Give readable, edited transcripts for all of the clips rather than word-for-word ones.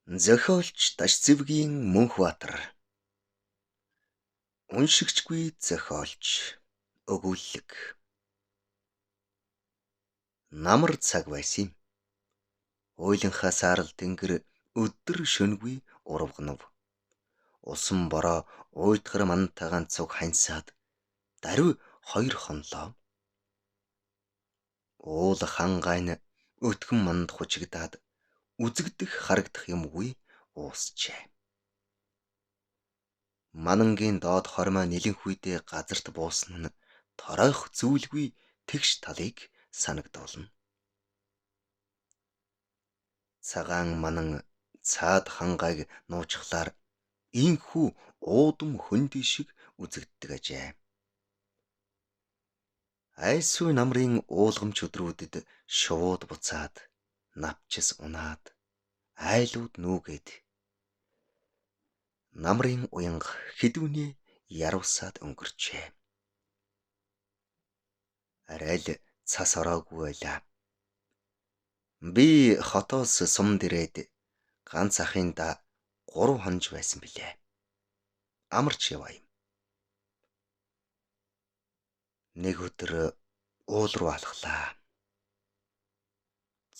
Зохиолч Дашцэвгийн Мөнхбаатар. Уншигчгүй зохиолч. Өгүүллэг. Намар цаг байсан юм. Уйланхаа саарал тэнгэр өдөр шөнөгүй урвгнав. Усан бороо уйдгар мантайгаан цуг ханьсаад даруй 2 хонлоо. Уул хангайн өтгөн манд хучигдаад үзэгдэх харагдах юмгүй уусчээ. Манангийн доод хормой нэлэнхүйдээ газарт буусан нь торойх зүйлгүй тэгш талыг санагдуулна. Цагаан манан цаад хангайг нуучхлаар ийхүү уудам хөндий шиг үзэгддэг ажээ. Айсгүй намрын уулгамч өдрүүдэд шувууд буцаад навчис унаад айлууд нүүгээд намрын уянга хэдүүнээ ярвсаад өнгөрчээ. Арай л цас ороогүй байлаа. Би хотоос сум дэрээд ганц ахын да 3 хонж байсан билээ. Амарч яваа юм. Нэг өдөр уул руу алхлаа.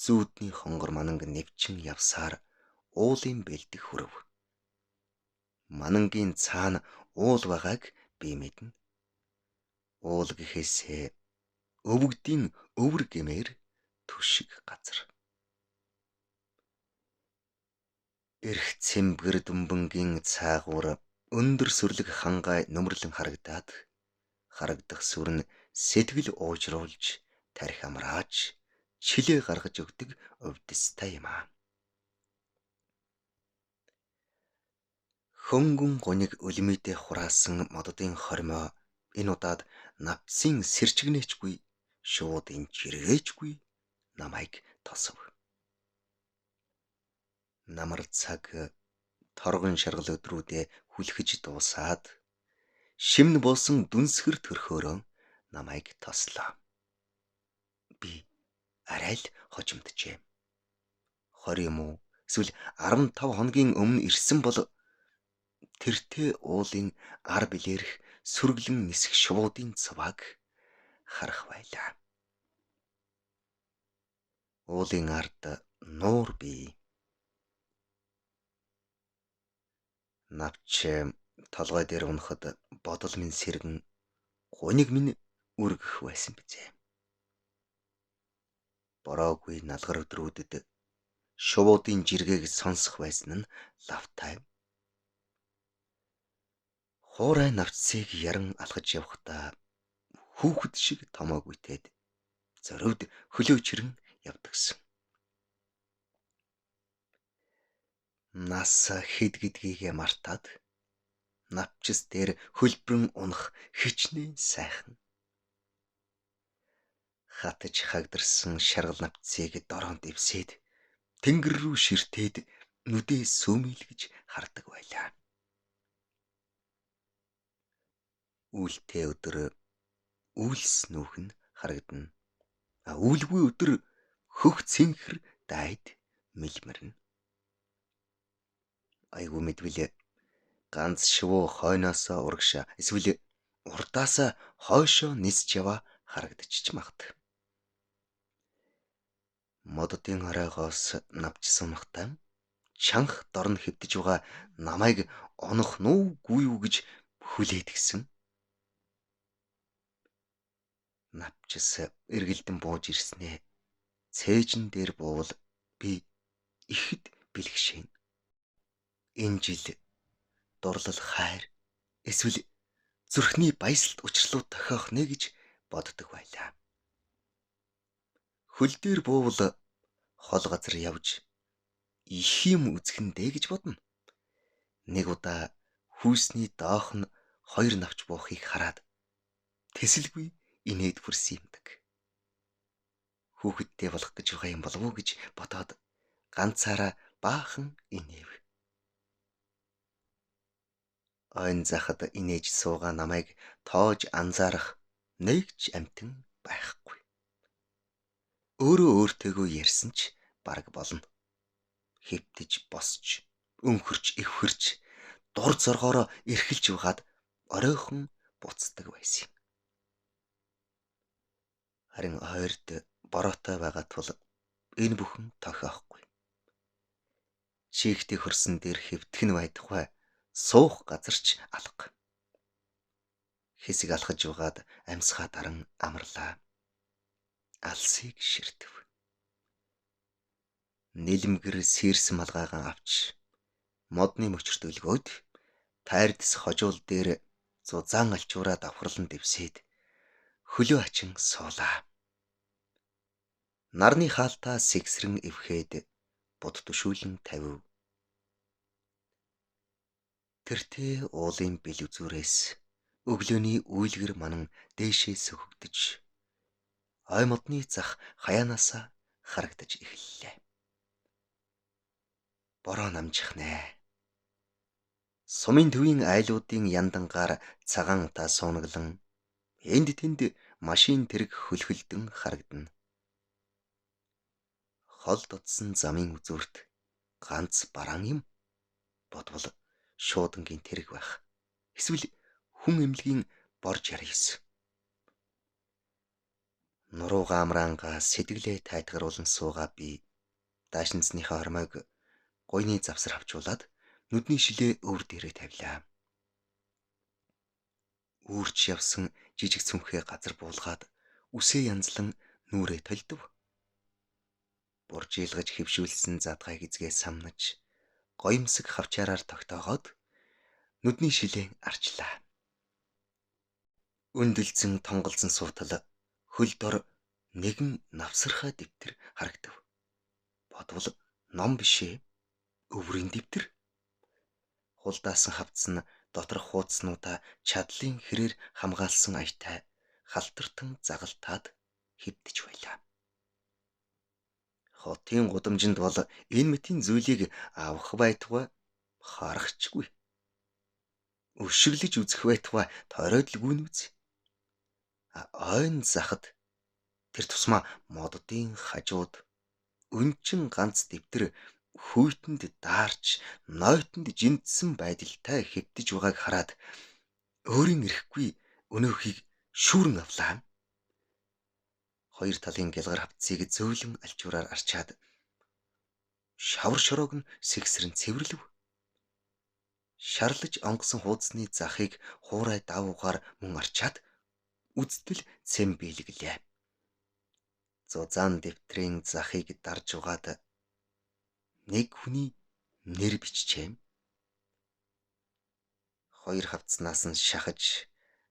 Зүүдний хонгор мананг нэвчин явсаар уулын бэлдэх хүрв. Манангийн цаана уул байгааг би мэднэ. Уул гэхээсээ өвөгдийн өвөр гэмээр түшиг газар. Эрх цэмбгэр дүмбэнгийн цаагуур өндөр сүрлэг хангай нүмерлэн харагдаад харагдах сүр нь сэтгэл уужруулж тархи амрааж чилээ гаргаж өгдөг өвдөстэй юм аа. Хөнгөн гуниг өлмийдээ хураасан моддын хормой энэ удаад навцын сэрчгнээчгүй шуудын жиргээчгүй намайг тосов. Намар цаг торгон шаргал өдрүүдээ хүлхэж дуусаад шимн болсон дүнсгэр төрхөөрөө намайг тослоо. Би арай л хожимджээ. 20 юм уу эсвэл 15 хоногийн өмнө ирсэн бол тэртээ уулын ар билэрх сүргэлэн нисэх шувуудын цваг харах байлаа. Уулын ард нуур бий. Навч толгой дээр унахад бодол минь сэргэн гуниг минь үргэх байсан бизээ. Бороогүй налгар өдрүүдэд шувуудын жиргээг сонсох байсан нь лавтай. Хуурай навцыг яран алхаж явхдаа хүүхэд шиг томоогүйтэд зориуд хөлөөчрөн явдагсан. Нас хэд гэдгийгэ мартаад навчис дээр хөлбөрөн унах хичнээн сайхан. Хатаж хагдарсан шаргал навцыг дороонд ивсээд тэнгэр рүү ширтээд нүдээ сүүмийлгэж хардаг байлаа. Үйлтэй өдөр үйлс нүүх нь харагдана. А үйлгүй өдөр хөх цэнхэр дайд мэлмэрнэ. Айгүй мэдвэл ганц шувуу хойноосоо урагшаа эсвэл урдаасаа хойшоо нисч яваа харагдчих магад. Моддын оройгоос навчсан махтай чанх дорн хэвдэж байгаа намайг онох нүггүй юу гэж хүлээдгсэн. Навчис эргэлдэн бууж ирснээ цээжин дээр буувал би ихэд бэлгшээн. Энэ жил дурлал хайр эсвэл зүрхний баясалт учрлууд тохиох нэ гэж боддог байлаа. Хөл дээр буувал хол газар явж их юм үзэхэндээ гэж бодно. Нэг удаа хүйсний доох нь 2 навч буухыг хараад тэсэлгүй инээд хүрсэн юмдаг. Хүүхэдтэй болох гэж байгаа юм болов уу гэж бодоод ганцаараа баахан инээв. Ойн захад инээж суугаа намайг тоож анзаарах нэг ч амтан байхгүй. Өөрөө өөртөөгөө ярьсан ч бараг болно. Хэвтэж босч, өнхөрч эвхэрч, дур зоргоороо эрхэлж угаад оройхон буцдаг байсан юм. Харин ойрд бороотой байгаа тул энэ бүхэн тохиохгүй. Чийгтийг хөрсөн дээр хэвтэх нь байтугай суух газарч алга. Хэсэг алхаж угаад амьсгаа даран амарлаа. Алсыг ширтэв. Нэлэмгэр сэрс малгайгаан авч модны мөчөрт өлгөөд тайрдс хожуул дээр зузаан алчуураа давхарлан дэвсээд хөлөө ачин суулаа. Нарны хаалтаа сэгсрэн эвхэд бод төшүүлэн тавив. Тэртээ уулын бэл үзүүрээс өглөөний үйлгэр манан дээшээ сөхөгдөж ой модны зах хаяанаасаа харагдаж эхэллээ. Бороо намжихнэ. Сумын төвийн айлуудын яндангаар цагаан та суунаглан энд тэнд машин тэрэг хөлхөлдөн харагдана. Хол дутсан замын үзүүрт ганц бараан юм бодвол шуудангийн тэрэг байх. Эсвэл хүн эмнэлгийн борж ярис. Нуруу гамраангаа сэтгэлээ тайтгаруулан суугаа би даашинзныхаа хормойг гуйны завсар авчуулаад нүдний шилээ өвөр дээрээ тавилаа. Үүрч явсан жижиг цүнхээ газар буулгаад үсээ янзлан нүрээ толдов. Буржилгаж хөвшүүлсэн задгай гизгээ самнаж гоёмсог хавчаараар тогтоогоод нүдний шилээ арчлаа. Өндөлцөн тонголзон суутал хөл дор нэгэн навсархай дэвтэр харагдав. Бодвол ном бишээ, өврийн дэвтэр. Хулдаасан хавцсан доторх хуудаснуудаа чадлын хэрээр хамгаалсан аятай халтартан загалтаад хэвдэж байлаа. Хотын гудамжинд бол энэ мэтийн зүйлийг авах байтугай харахчгүй. Өшиглөж үзэх байтугай ториодлгүй нүз. Ойн захад тэр тусмаа моддын хажууд өнчин ганц дэвтэр хүйтэнд даарч нойтонд жинтсэн байдалтай хэвтэж байгааг хараад өөрийн эрэхгүй өнөөхийг шүүрэн авлаа. Хоёр талын гялгар хавцыг зөөлөн альчуураар арчаад шавар шороог нь сэгсрэн цэвэрлэв. Шарлаж онгосон хуудасны захыг хуурай давуугаар мөн арчаад үздэл цэм биелгэлээ. Зузаан дэвтрийн захыг дарж угаад нэг хүний нэр бичжээ. Хоёр хавцнаас нь шахаж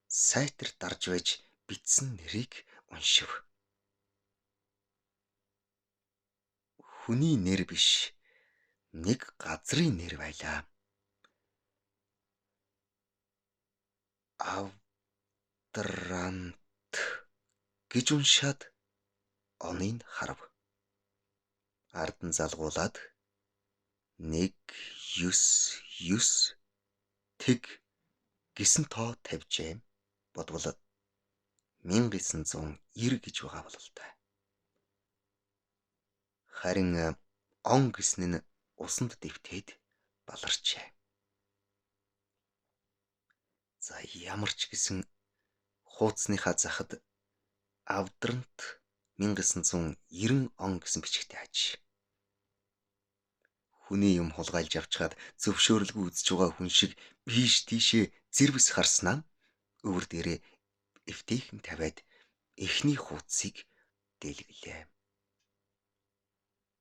сайтар дарж байж бичсэн нэрийг уншив. Хүний нэр биш, нэг газрын нэр байлаа. Авдрант гэж уншаад оныг харав. Ард нь залгуулад 1 9 9 тэг гэсэн тоо тавьжээ. Бодвол 1990 гэж байгаа бололтой. Харин он гэсэн нь усанд дэвтээд баларчээ. За ямар ч гэсэн хууцныхаа захад авдрант 1990 он гэсэн бичгтэй аж. Хүний юм хулгайлж авчгаад зөвшөөрлгүй үзэж байгаа хүн шиг ийш тийшээ зэрвэс харснаа өвөр дээрээ эвтэйхэн тавиад эхний хуудсыг дэлгэлээ.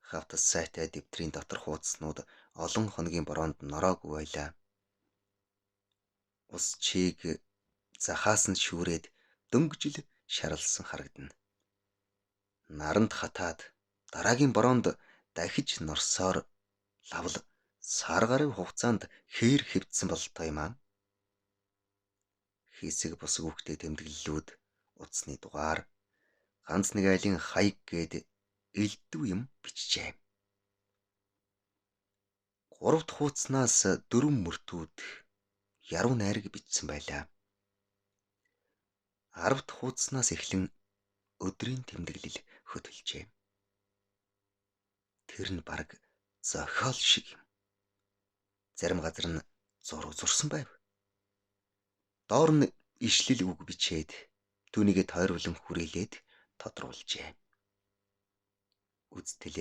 Хавтас сайтай дэвтрийн дотор хуудаснууд олон хоногийн бороонд нороогүй байлаа. Ус чиг захаас нь шүүрээд дөнгөжл шаралсан харагдана. Наранд хатаад дараагийн бороонд дахиж норсоор лавл сар гаруй хугацаанд хээр хэвдсэн бололтой юм аа. Хэсэг бус хүүхдээ тэмдэглэлүүд утасны дугаар ганц нэг айлын хаяг гээд элдв юм бичжээ. 3 дахь хуудаснаас 4 мөртүүд яруу найраг бичсэн байлаа. 10 дахь хуудаснаас эхлэн өдрийн тэмдэглэл хөтөлжээ. Тэр нь бараг зохиол шиг юм. Зарим газар нь зураг зурсан байв. Доор нь ишлэл үг бичээд түүнийгээ тойруулан хүрээлээд тодруулжээ. Үзтэл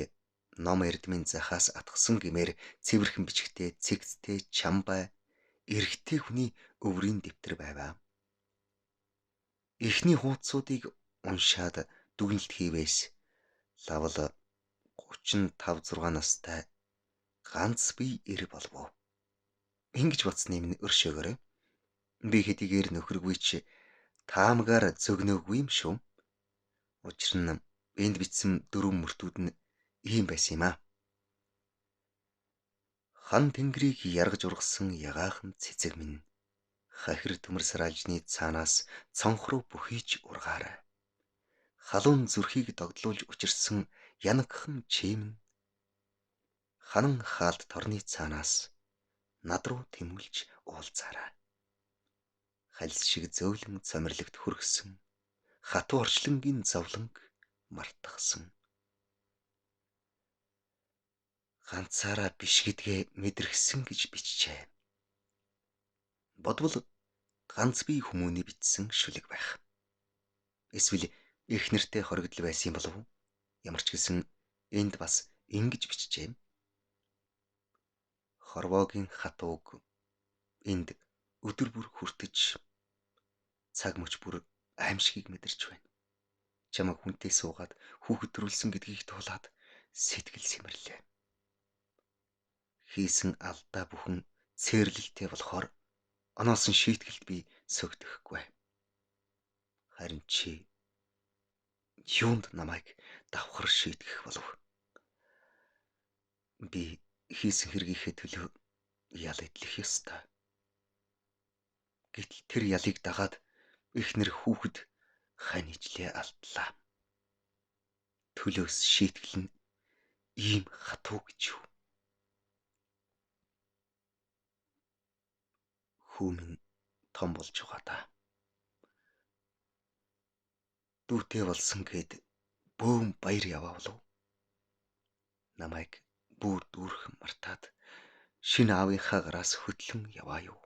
ном эрдмийн захаас атгсан гэмээр цэвэрхэн бичгтээ цэгцтэй чамбай эрэгтэй хүний өврийн дэвтэр байваа. Эхний хуудсуудыг уншаад дүгнэлт хийвээс лавл 35 6 настай ганц бие эр болов уу? Ингэж бодсны минь өршөөгөөрэй. Би хэдийгээр нөхөргүй ч таамгаар зөгнөөгүй юм шүү. Учир нь энд бичсэн дөрвөн мөртүүд нь ийм байсан юм аа. Хан тэнгэрийг яргаж ургасан ягаахан цэцэг минь хахир төмөр сараалжны цаанаас цонх руу бүхийч ургаарай. Халуун зүрхийг догдлуулж учирсан янагхан чим нь ханан хаалт торны цаанаас над руу тэмүүлж уулзаарай. Хальс шиг зөөлөн цомирлогт хүргэсэн хатуу орчлонгийн зовлонг мартахсан. Ганцаараа биш гэдгээ мэдэрхсэн гэж бичжээ. Бодвол ганц бие хүмүүний бичсэн шүлэг байх. Эсвэл их нэртэй хоригдл байсан юм болов уу? Ямар ч гэсэн энд бас ингэж бичжээ. Хорвоогийн хатууг энд өдөр бүр хүртэж цаг мөч бүр аимшигыг мэдэрч байна. Чамайг хүнтэй суугаад хүүхэд төрүүлсэн гэдгийг туулаад сэтгэл сэмэрлээ. Хийсэн алдаа бүхэн цээрлэлтэй болохоор оноосон шийтгэлд би сөгдөхгүй. Харин чи юунд намайг давхар шийтгэх болов? Би хийсэн хэргийнхээ төлөө ял эдлэх ёстой. Гэтэл тэр ялыг дагаад эхнэр хүүхэд хань ижлээ алдлаа. Төлөөс шийтгэл нь ийм хатуу гэж юу? Хүү минь том болж байгаа та. Дүүтэй болсон гэд бөөн баяр яваа болов. Намайг бүр дүүрхэн мартаад шинэ аавынхаа гараас хөдлөн яваа юу?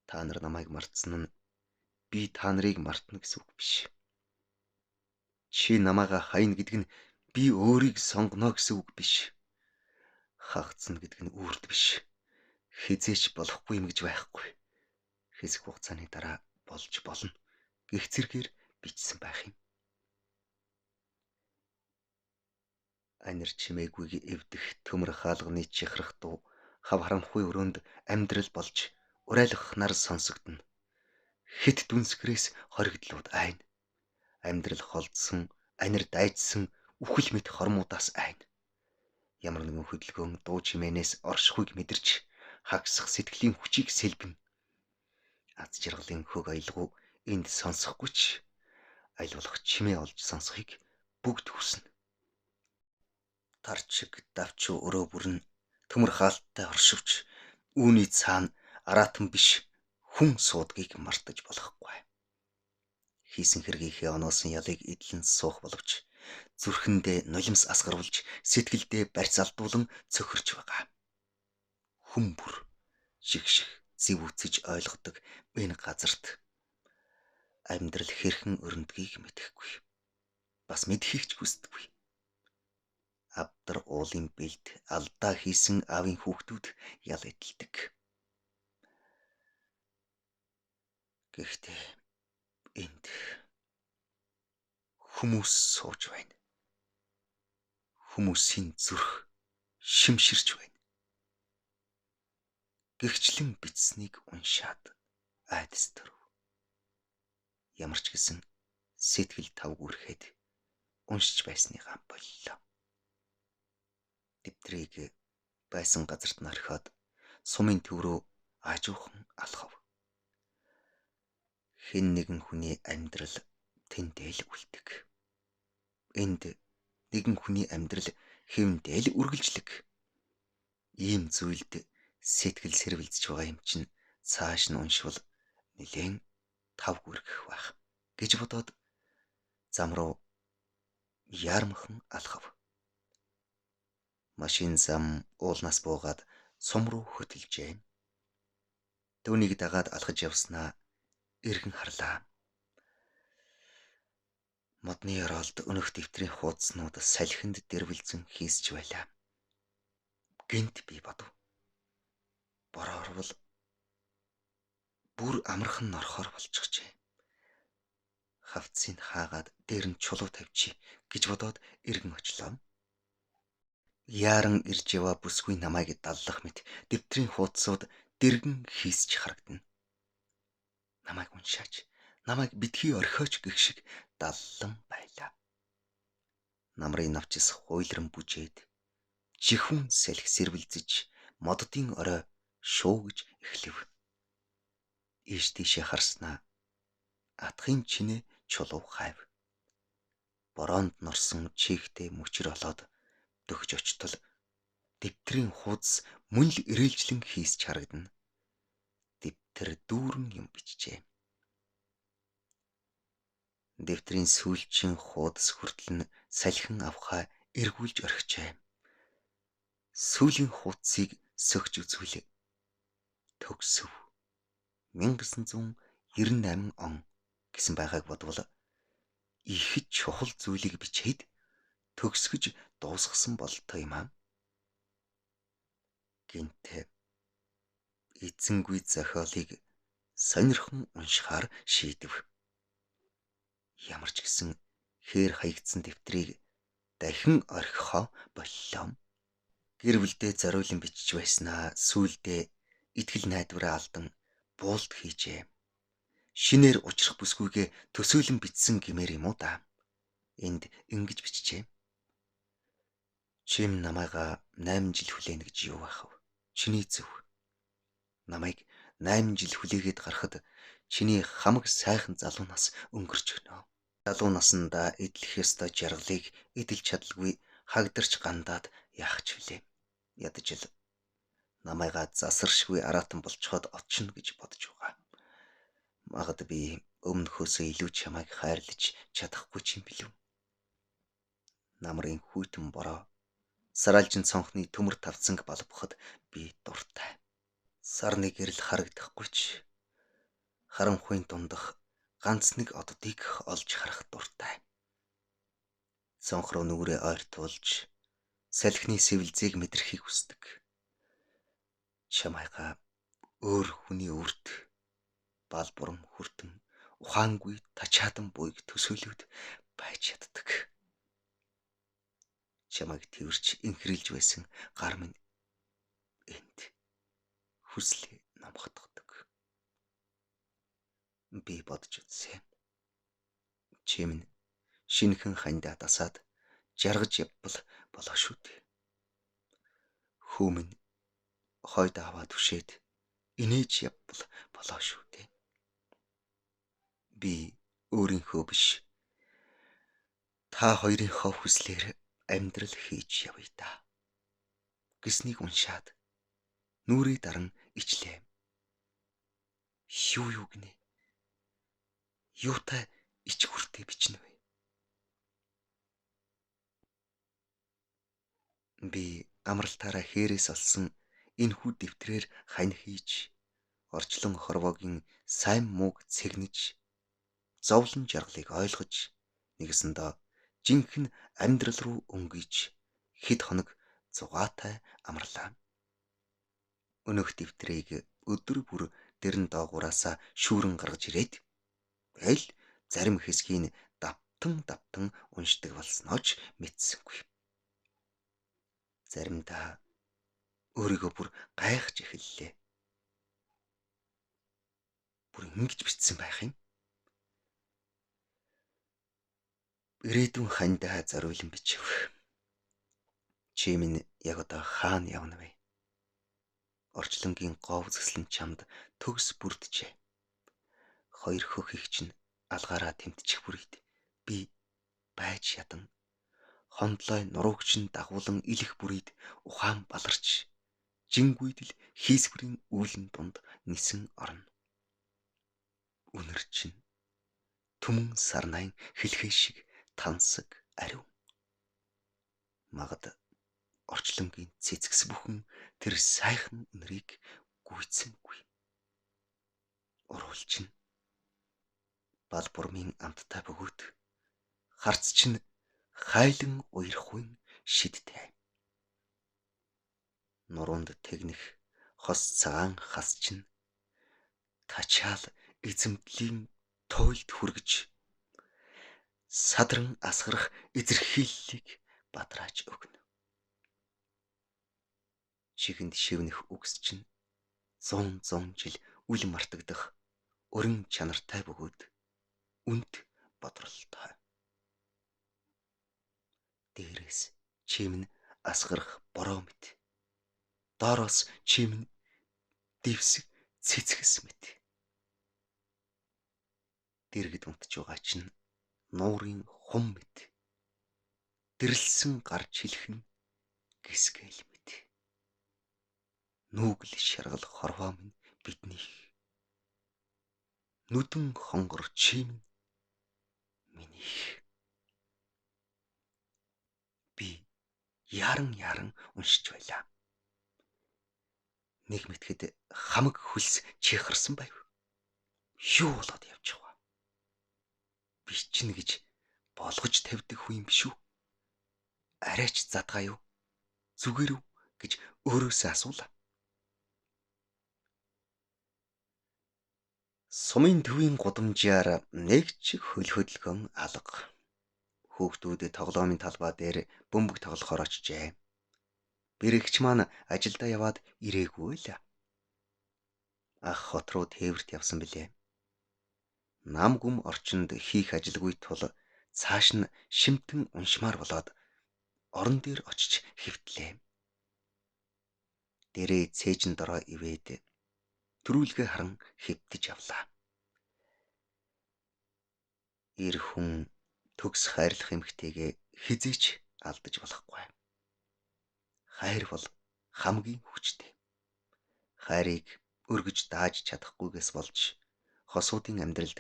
Та нар намайг мартсан нь би та нарыг мартна гэсэн үг биш. Чи намайгаа хайна гэдэг нь би өөрийг сонгоно гэсэн үг биш. Хагацна гэдэг нь үрд биш. Хизээч болохгүй юм гэж байхгүй. Хэсэг хугацааны дараа болж болно гэх зэргээр бичсэн байх юм. Анир чимээгүйг эвдэх төмөр хаалганы чихрах дуу хав харанхуй өрөөнд амьдрал болж урайлгахнаар сонсогдоно. Хэт дүнсгэрээс хоригдлууд айна. Амьдрал холдсон, анир дайжсан үхэл мэт хормуудаас айна. Ямар нэгэн хөдөлгөөн дуу чимээнээс оршихуйг мэдэрч хагасах сэтгэлийн хүчийг сэлбэн. Аз жаргалын хөг аялгау энд сонсохгүй ч аль болох чимээ олж сонсохыг бүгд хүснэ. Тарчиг давчуу өрөө бүрэн төмөр хаалттай оршивч үүний цаана араатан биш хүн суудгийг мартаж болохгүй. Хийсэн хэргийнхээ оноосон ялыг эдлэн суух боловч зүрхэндээ нулимс асгаруулж сэтгэлдээ барьц алдуулан цөхөрч байгаа. Хүн бүр шигших зэв үцэж ойлгодог энэ газарт амьдрал хэрхэн өрөндгийг мэдэхгүй. Бас мэдэхийг ч хүсдэггүй. Авдар уулын бэлд алдаа хийсэн аавын хүүхдүүд ял эдэлдэг. Гэхдээ энд хүмүүс сууж байна. Хүмүүсийн зүрх шимширч байна. Гэгчлэн бичснийг уншаад айдас төрөв. Ямар ч гэсэн сэтгэл тавг үрэхэд уншиж байсныгаа боллоо. Дэвтрийг байсан газарт нь орхиод сумын төв рүү аажуухан алхав. Хэн нэгэн хүний амьдрал тэндээ л үлдэг. Энд нэгэн хүний амьдрал хэвэндээ л үргэлжлэг. Ийм зүйлд сэтгэл сэрвэлзэж байгаа юм чинь цааш нь уншвал нэлээн тав гүргэх байх гэж бодоод зам руу яармахан алхав. Машин зам уулнаас буугаад сум руу хөтөлжээ. Түүнийг дагаад алхаж явснаа эргэн харлаа. Модны ёроолд өнөх дэвтрийн хуудаснууд салхинд дэрвэлзэн хийсч байлаа. Гэнт би бодов. Бороо орвол бүр амархан норхоор болчихжээ. Хавцыг хаагаад дээр нь чулуу тавьчих гэж бодоод эргэн очлоо. Яаран ирж яваа бүсгүй намайг даллах мэт дэвтрийн хуудсууд дэргэн хийсч харагдана. Намайг уншаач, намайг битгий орхиоч гэх шиг даллан байлаа. Намрын навчис хуйлран бүжээд жихүүн салхи сэрвэлзэж моддын орой шуугж эхлэв. Ийш тийшээ харснаа атхын чинээ чулуу хайв. Бороонд норсон чийгтэй мөчөр олоод дөгж очтол дэвтрийн хуудас мөн л ирээлжлэн хийсч харагдана. Дэвтэр дүүрэн юм бичжээ. Дэвтрийн сүүлчийн хуудас хүртэл нь салхин авхаа эргүүлж орхижээ. Сүүлийн хуудсыг сөгч үзвэл төгсөв. 1998 он гэсэн байгааг бодвол ихэд чухал зүйлийг бичээд төгсгөж дуусгасан бололтой юм аа. Гинтээ эзэнгүй зохиолыг сонирхон уншихаар шийдэв. Ямар ч гэсэн хээр хаягдсан дэвтрийг дахин орхихоо боллоо. Гэр бүлдээ зориулан бичиж байснаа сүүлдээ итгэл найдвараа алдан буулт хийжээ. Шинээр учрах бүсгүйгээ төсөөлөн бичсэн гэмээр юм уу да. Энд ингэж бичжээ. Чим намайга 8 жил хүлээнэ гэж юу байх вэ? Чиний зөв. Намайг 8 жил хүлээгээд гарахад чиний хамаг сайхан залуу нас өнгөрч өгнө. Залуу насндаа эдлэх ёстой жаргалыг эдэлж чадалгүй хагдарч гандаад яах ч вүлээ. Ядаж л намайга засаршгүй араатан болцоход очно гэж бодож байгаа. Магад би өмнөхөөсөө илүү чамайг хайрлаж чадахгүй ч юм билүү. Намрын хүйтэн бороо сараалжин цонхны төмөр тавцанг балбахад би дуртай. Сарны гэрэл харагдахгүй ч харанхуйн дундах ганц нэг оддыг олж харах дуртай. Цонх руу нүрээ ойртуулж салхины сэвэлзээг мэдрэхийг хүсдэг. Чамайгаа өөр хүний үрд бал бурам хүртэн ухаангүй тачаадан буйг төсөөлөд байж чаддаг. Чамайг тэрч инхрийлж байсан гар минь энд хүслээ номготгодог. Би бодож үзсэн. Чи минь шинэхэн хандаа дасаад жаргаж явбал болоо шүү дээ. Хүү минь хойд аваа түшээд инээж явбал болоо шүү дээ. Би өөрийнхөө биш, та хоёрынхоо хүслээр амьдрал хийж явъя та гэснийг уншаад нүрээ даран ичлээ. Юу юу гинэ? Юутай ич хүртээ бичнэ вэ? Би амралтаараа хээрээс олсон энэхүү дэвтрээр хань хийж орчлон хорвоогийн сайн мууг цэгнэж зовлон жаргалыг ойлгож нэгсэндээ жинхэнэ амьдрал руу өнгөж хэд хоног зугаатай амарлаа. Өнөөх дэвтрийг өдөр бүр дэрэн доогуураасаа шүүрэн гаргаж ирээд аль зарим хэсгийг давтан давтан уншдаг болсноо ч мэдсэнгүй. Заримдаа өөрийгөө бүр гайхаж эхэллээ. Бүр ингэж бичсэн байх юм. Ирээдүйн хандаа зориулан бичв. Чи минь яг одоо хаана явна вэ? Орчлонгийн гов зэслэн чамд төгс бүрджээ. Хоёр хөхийг чинь алгаараа тэмтчих бүрийд би байж ядан. Хондлой нурууг чинь дагуулan илэх бүрийд ухаан баларч жингүйдэл хийсвэрийн үүлэн дунд нисэн орно. Үнэр чинь түмэн сарнайн хэлхээ шиг тансаг ариун. Магад Орчлонгийн цэцгс бүхэн тэр сайхан үнэрийг гүйцэнгүй. Уруулчин бал бурмын амттай бөгөөд харц чинь хайлан уярхуйн шидтэй. Нуруунд тэгнэх хос цагаан хас чинь тачаал эзэмдлийн туйлд хүргэж садран асгарах эзэрхийллийг бадрааж өгнө. Чихэнд шивнэх үгс чинь 100 жил үл мартагдах өрн чанартай бөгөөд үнт бодролтой. Дээрээс чим нь асгарах бороо мэт. Доороос чим нь дэвсэг цэцгэс мэт. Дэргэд унтж байгаа чинь нуурын хум мэт. Дэрлсэн гарч хэлэх нь гисгэл мэт. Нүгэл шаргал хорвоо минь биднийх. Нүдэн хонгор чим нь минийх. Би яран уншиж байлаа. Нэг мэтгэд хамаг хөлс чихарсан байв. Юу болоод явчих вэ? Би чинь гэж болгож тавьдаг хүн юм биш үү? Арайч задгаа юу? Зүгээр үү гэж өөрөөсөө асуулаа. Сумын төвийн гудамжаар нэг ч хөл хөдөлгөөн алга. Хүүхдүүд тоглоомын талбай дээр бөмбөг тоглохоор очжээ. Бэрэгч маань ажилдаа яваад ирээгүй л. Ах хот руу тээвэрт явсан билээ. Нам гүм орчинд хийх ажилгүй тул цааш нь шимтэн уншмаар болоод орон дээр очиж хэвтлээ. Дэрээ цээжин дороо ивээд төрүүлгээ харан хэвтэж авлаа. Эр хүн төгс хайрлах эмэгтэйгээ хизээч алдаж болохгүй. Хайр бол хамгийн хүчтэй. Хайрыг өргөж дааж чадахгүйгээс болж хосуудын амьдралд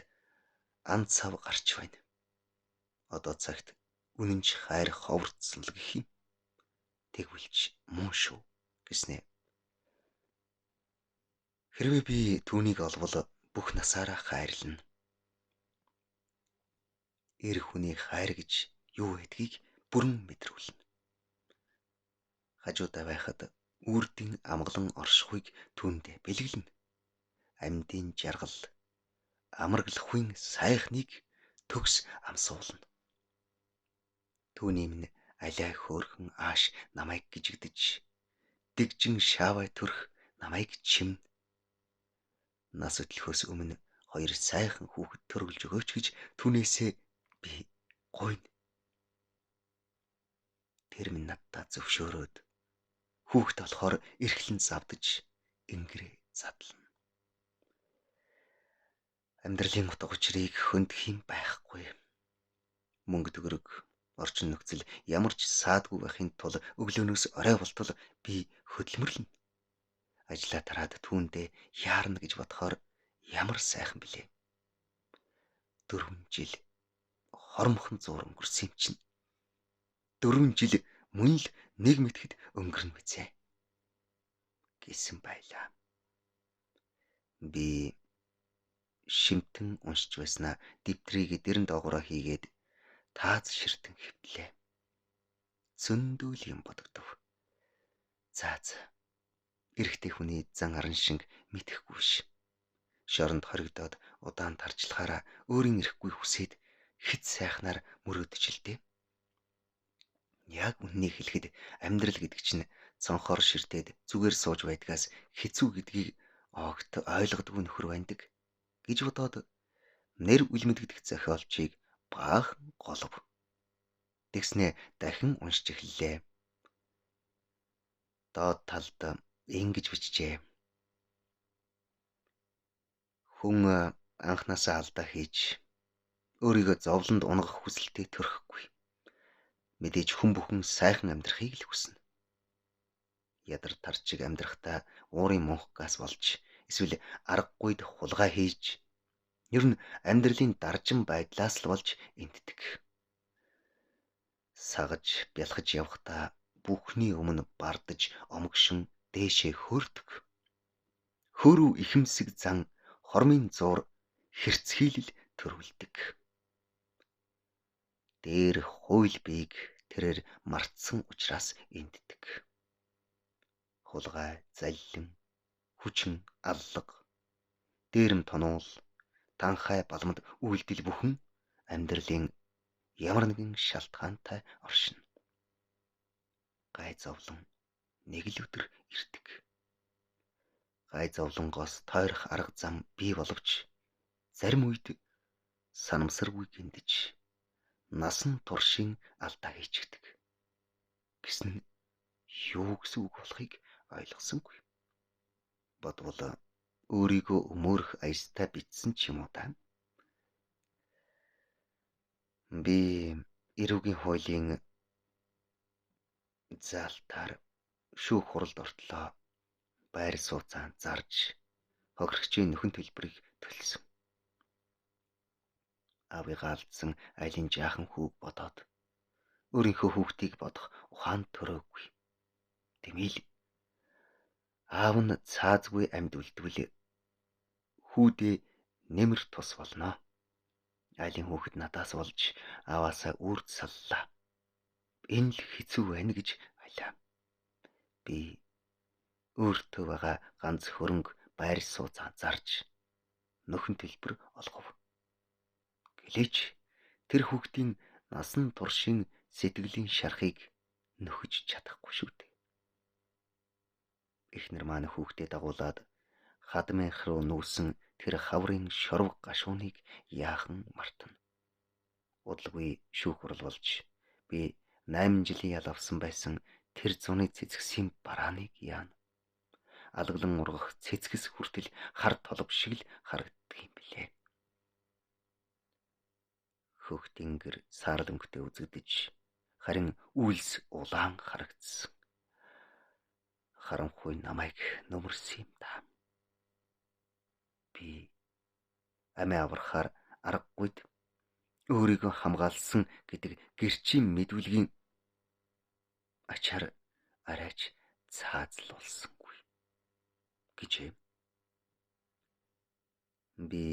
ан цав гарч байна. Одоо цагт үнэнч хайр ховорцсон л гэх юм. Тэгвэлч муу шүү гэснэ. Хэрвээ би түүнийг олвол бүх насаараа хайрлана. Эр хүний хайр гэж юу байдгийг бүрэн мэдрүүлнэ. Хажуудаа байхад үрдийн амгалан оршихуйг түүндээ бэлгэлнэ. Амьдын жаргал, амарглахуйн сайхныг төгс амсуулна. Түүний минь алиа хөөрхөн ааш намайг гжигдэж, дэгжин шаавай төрх намайг чимнэ. Нас өтлөхөөс өмнө хоёр сайхан хүүхэд төрүүлж өгөөч гэж түүнээсээ би гуйна. Тэр минь наддаа зөвшөөрөөд хүүхэд болохоор эрхлэн завдаж ингэрээ задлана. Амьдралын утга учирыг хөндөх юм байхгүй. Мөнгө төгрөг, орчин нөхцөл ямар ч саадгүй байхын тул өглөөнөөс орой болтол би хөдөлмөрлөнө. Ажлаа тараад түүндээ яарна гэж бодохоор ямар сайхан билээ. 4 жил хормхон зуур өнгөрсөн юм чинь. 4 жил мөн л нэг мэтгэд өнгөрнө мэцээ гэсэн байлаа. Би шимтэн уншиж байснаа дэвтрийг дэрэн доогоороо хийгээд тааз ширтэн хэвтлээ. Зөндөл юм бодогдов. За за. Эрэгтэй хүний зан аран шинг мэдэхгүй ш. Шоронд хоригдоод удаан тарчлахаараа өөрийн эрэхгүй хүсээд хэд сайхнаар мөрөөдөж л дээ. Яг үннийг хэлэхэд амьдрал гэдэг чинь цонхоор ширтээд зүгээр сууж байдгаас хэцүү гэдгийг огт ойлгодгүй нөхөр байдаг гэж бодоод нэр үлмэдэгдэх зохиолчийг баахан голов. Тэгснээ дахин уншиж эхэллээ. Доод талд ингэж бичжээ. Хүн анхнаасаа алдаа хийж өөрийгөө зовлонд унгах хүсэлтэд төрөхгүй. Мэдээж хүн бүхэн сайхан амьдрахыг л хүснэ. Ядар тарчиг амьдрахдаа уурын мунхгаас болж эсвэл аргагүйд хулгай хийж ер нь амьдралын даржин байдлаас л болж энтдэг. Сагаж бялхаж явхдаа бүхний өмнө бардаж омгшин дээшээ хөөрдөг. Хөөрөв ихэмсэг зан хормын зуур хэрцгийлэл төрүүлдэг. Дээр хууль бийг тэрээр мартсан учраас энддэг. Хулгай, заллин, хүчин, аллага, дээрэм тонуул, танхай балмад үйлдэл бүхэн амьдралын ямар нэгэн шалтгаантай оршино. Гай зовлон нэг л өдөр ирдэг. Гай зовлонгоос тойрох арга зам бий боловч зарим үед санамсаргүй гиндэж насан туршийн алдаа хийчихдэг. Гэсэн нь юу гэсэн үг болохыг ойлгосонгүй. Бодвол өөрийгөө өмөөрөх аястай бичсэн ч юм уу та. Би эрүүгийн хуулийн заалтаар шүүх хуралд ортлоо байр сууцаан зарж хохирогчийн нөхөн төлбөрийг төлсөн. Аавыгаа алдсан айлын жаахан хүүг бодоод өөрийнхөө хүүхдийг бодох ухаан төрөөгүй. Тэмээл аав нь цаазгүй амьд үлдвэл хүүдээ нэмэр тус болно. Айлын хүүхэд надаас болж ааваасаа үрд саллаа. Энэ л хэцүү байна гэж айлаа. Би өөртөө байгаа ганц хөрөнгө байр сууцаа зарж нөхөн төлбөр олгов. Гэлээч тэр хүүхдийн насан туршийн сэтгэлийн шархыг нөхөж чадахгүй шүү дээ. Эхнэр маань хүүхдээ дагуулад хадмынх руу нүүсэн тэр хаврын шорвог гашууныг яахан мартна. Удалгүй шүүх хурал болж би 8 жилийн ял авсан байсан тэр зуны цэцгсийн барааныг яана. Алглан ургах цэцгэс хүртэл хар толб шиг л харагддаг юм билээ. Хөх тэнгэр саарл өнгөтэй үзэгдэж харин үйлс улаан харагдсан. Харанхуй намайг нөмөрсөн юм да. Би амиа аврахаар аргагүйд өөрийгөө хамгаалсан гэдэг гэрчийн мэдвэлгийн ачаар арайч цаазлуулсангүй гэжээ. Би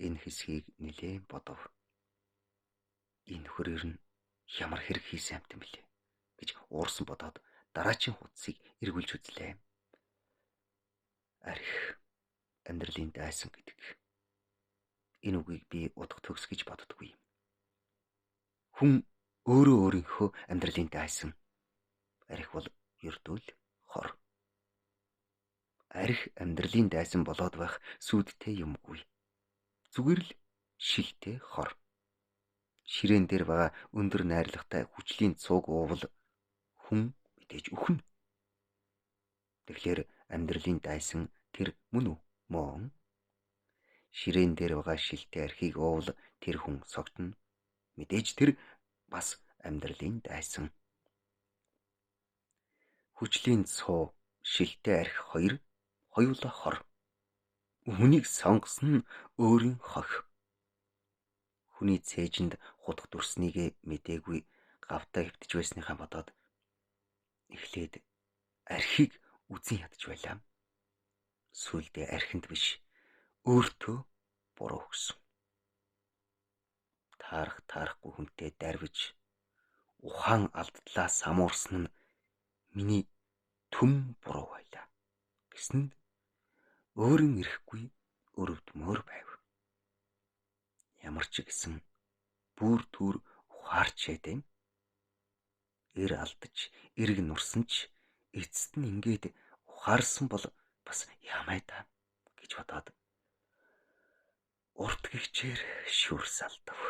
энэ хэсгийг нэлээн бодов. Энэ нөхөр ер нь ямар хэрэг хийсэн амт юм бэлээ гэж уурсан бодоод дараачийн хуудсыг эргүүлж үзлээ. Арх амьдралын дайсан гэдэг. Энэ үгийг би утга төгс гэж боддоггүй. Хүн өөрөө өөрийнхөө амьдралын дайсан. Арх бол ердөө л хор. Арх амьдралын дайсан болоод байх сүудтэй юмгүй. Зүгээр л шилтэй хор. Ширээн дээр байгаа өндөр найрлагатай хүчлийн цуг уувал хүн мэдээж үхнэ. Тэгэхээр амьдралын дайсан тэр мөн үү? Мөн. Ширээн дээр байгаа шилтэй архийг уувал тэр хүн согтно. Мэдээж тэр бас амьдралын дайсан. Хүчлийн цуу, шилтэй арх хоёр хоёулаа хор. Хүнийг сонгосон нь өөрийн хох. Хүний цээжинд хутга дүрснийгээ мдээгүй гавтаа хэвтэж байсныхаа бодоод эхлээд архийг үзэн ядаж байлаа. Сүүлдээ архинд биш өөртөө буруу өгсөн. Таарах таарахгүй хүнтэй дарвиж ухаан алддлаа самуурсан нь миний түм буруу байлаа. Гэсэн нь өөрийн эрэхгүй өрөвдмөр байв. Ямар ч гэсэн бүр түр ухаарч шэдэм. Эр алдаж, эрг нурсан ч эцэст нь ингээд ухаарсан бол бас яамай та гэж бодоод урт гихчээр шүрс алдав.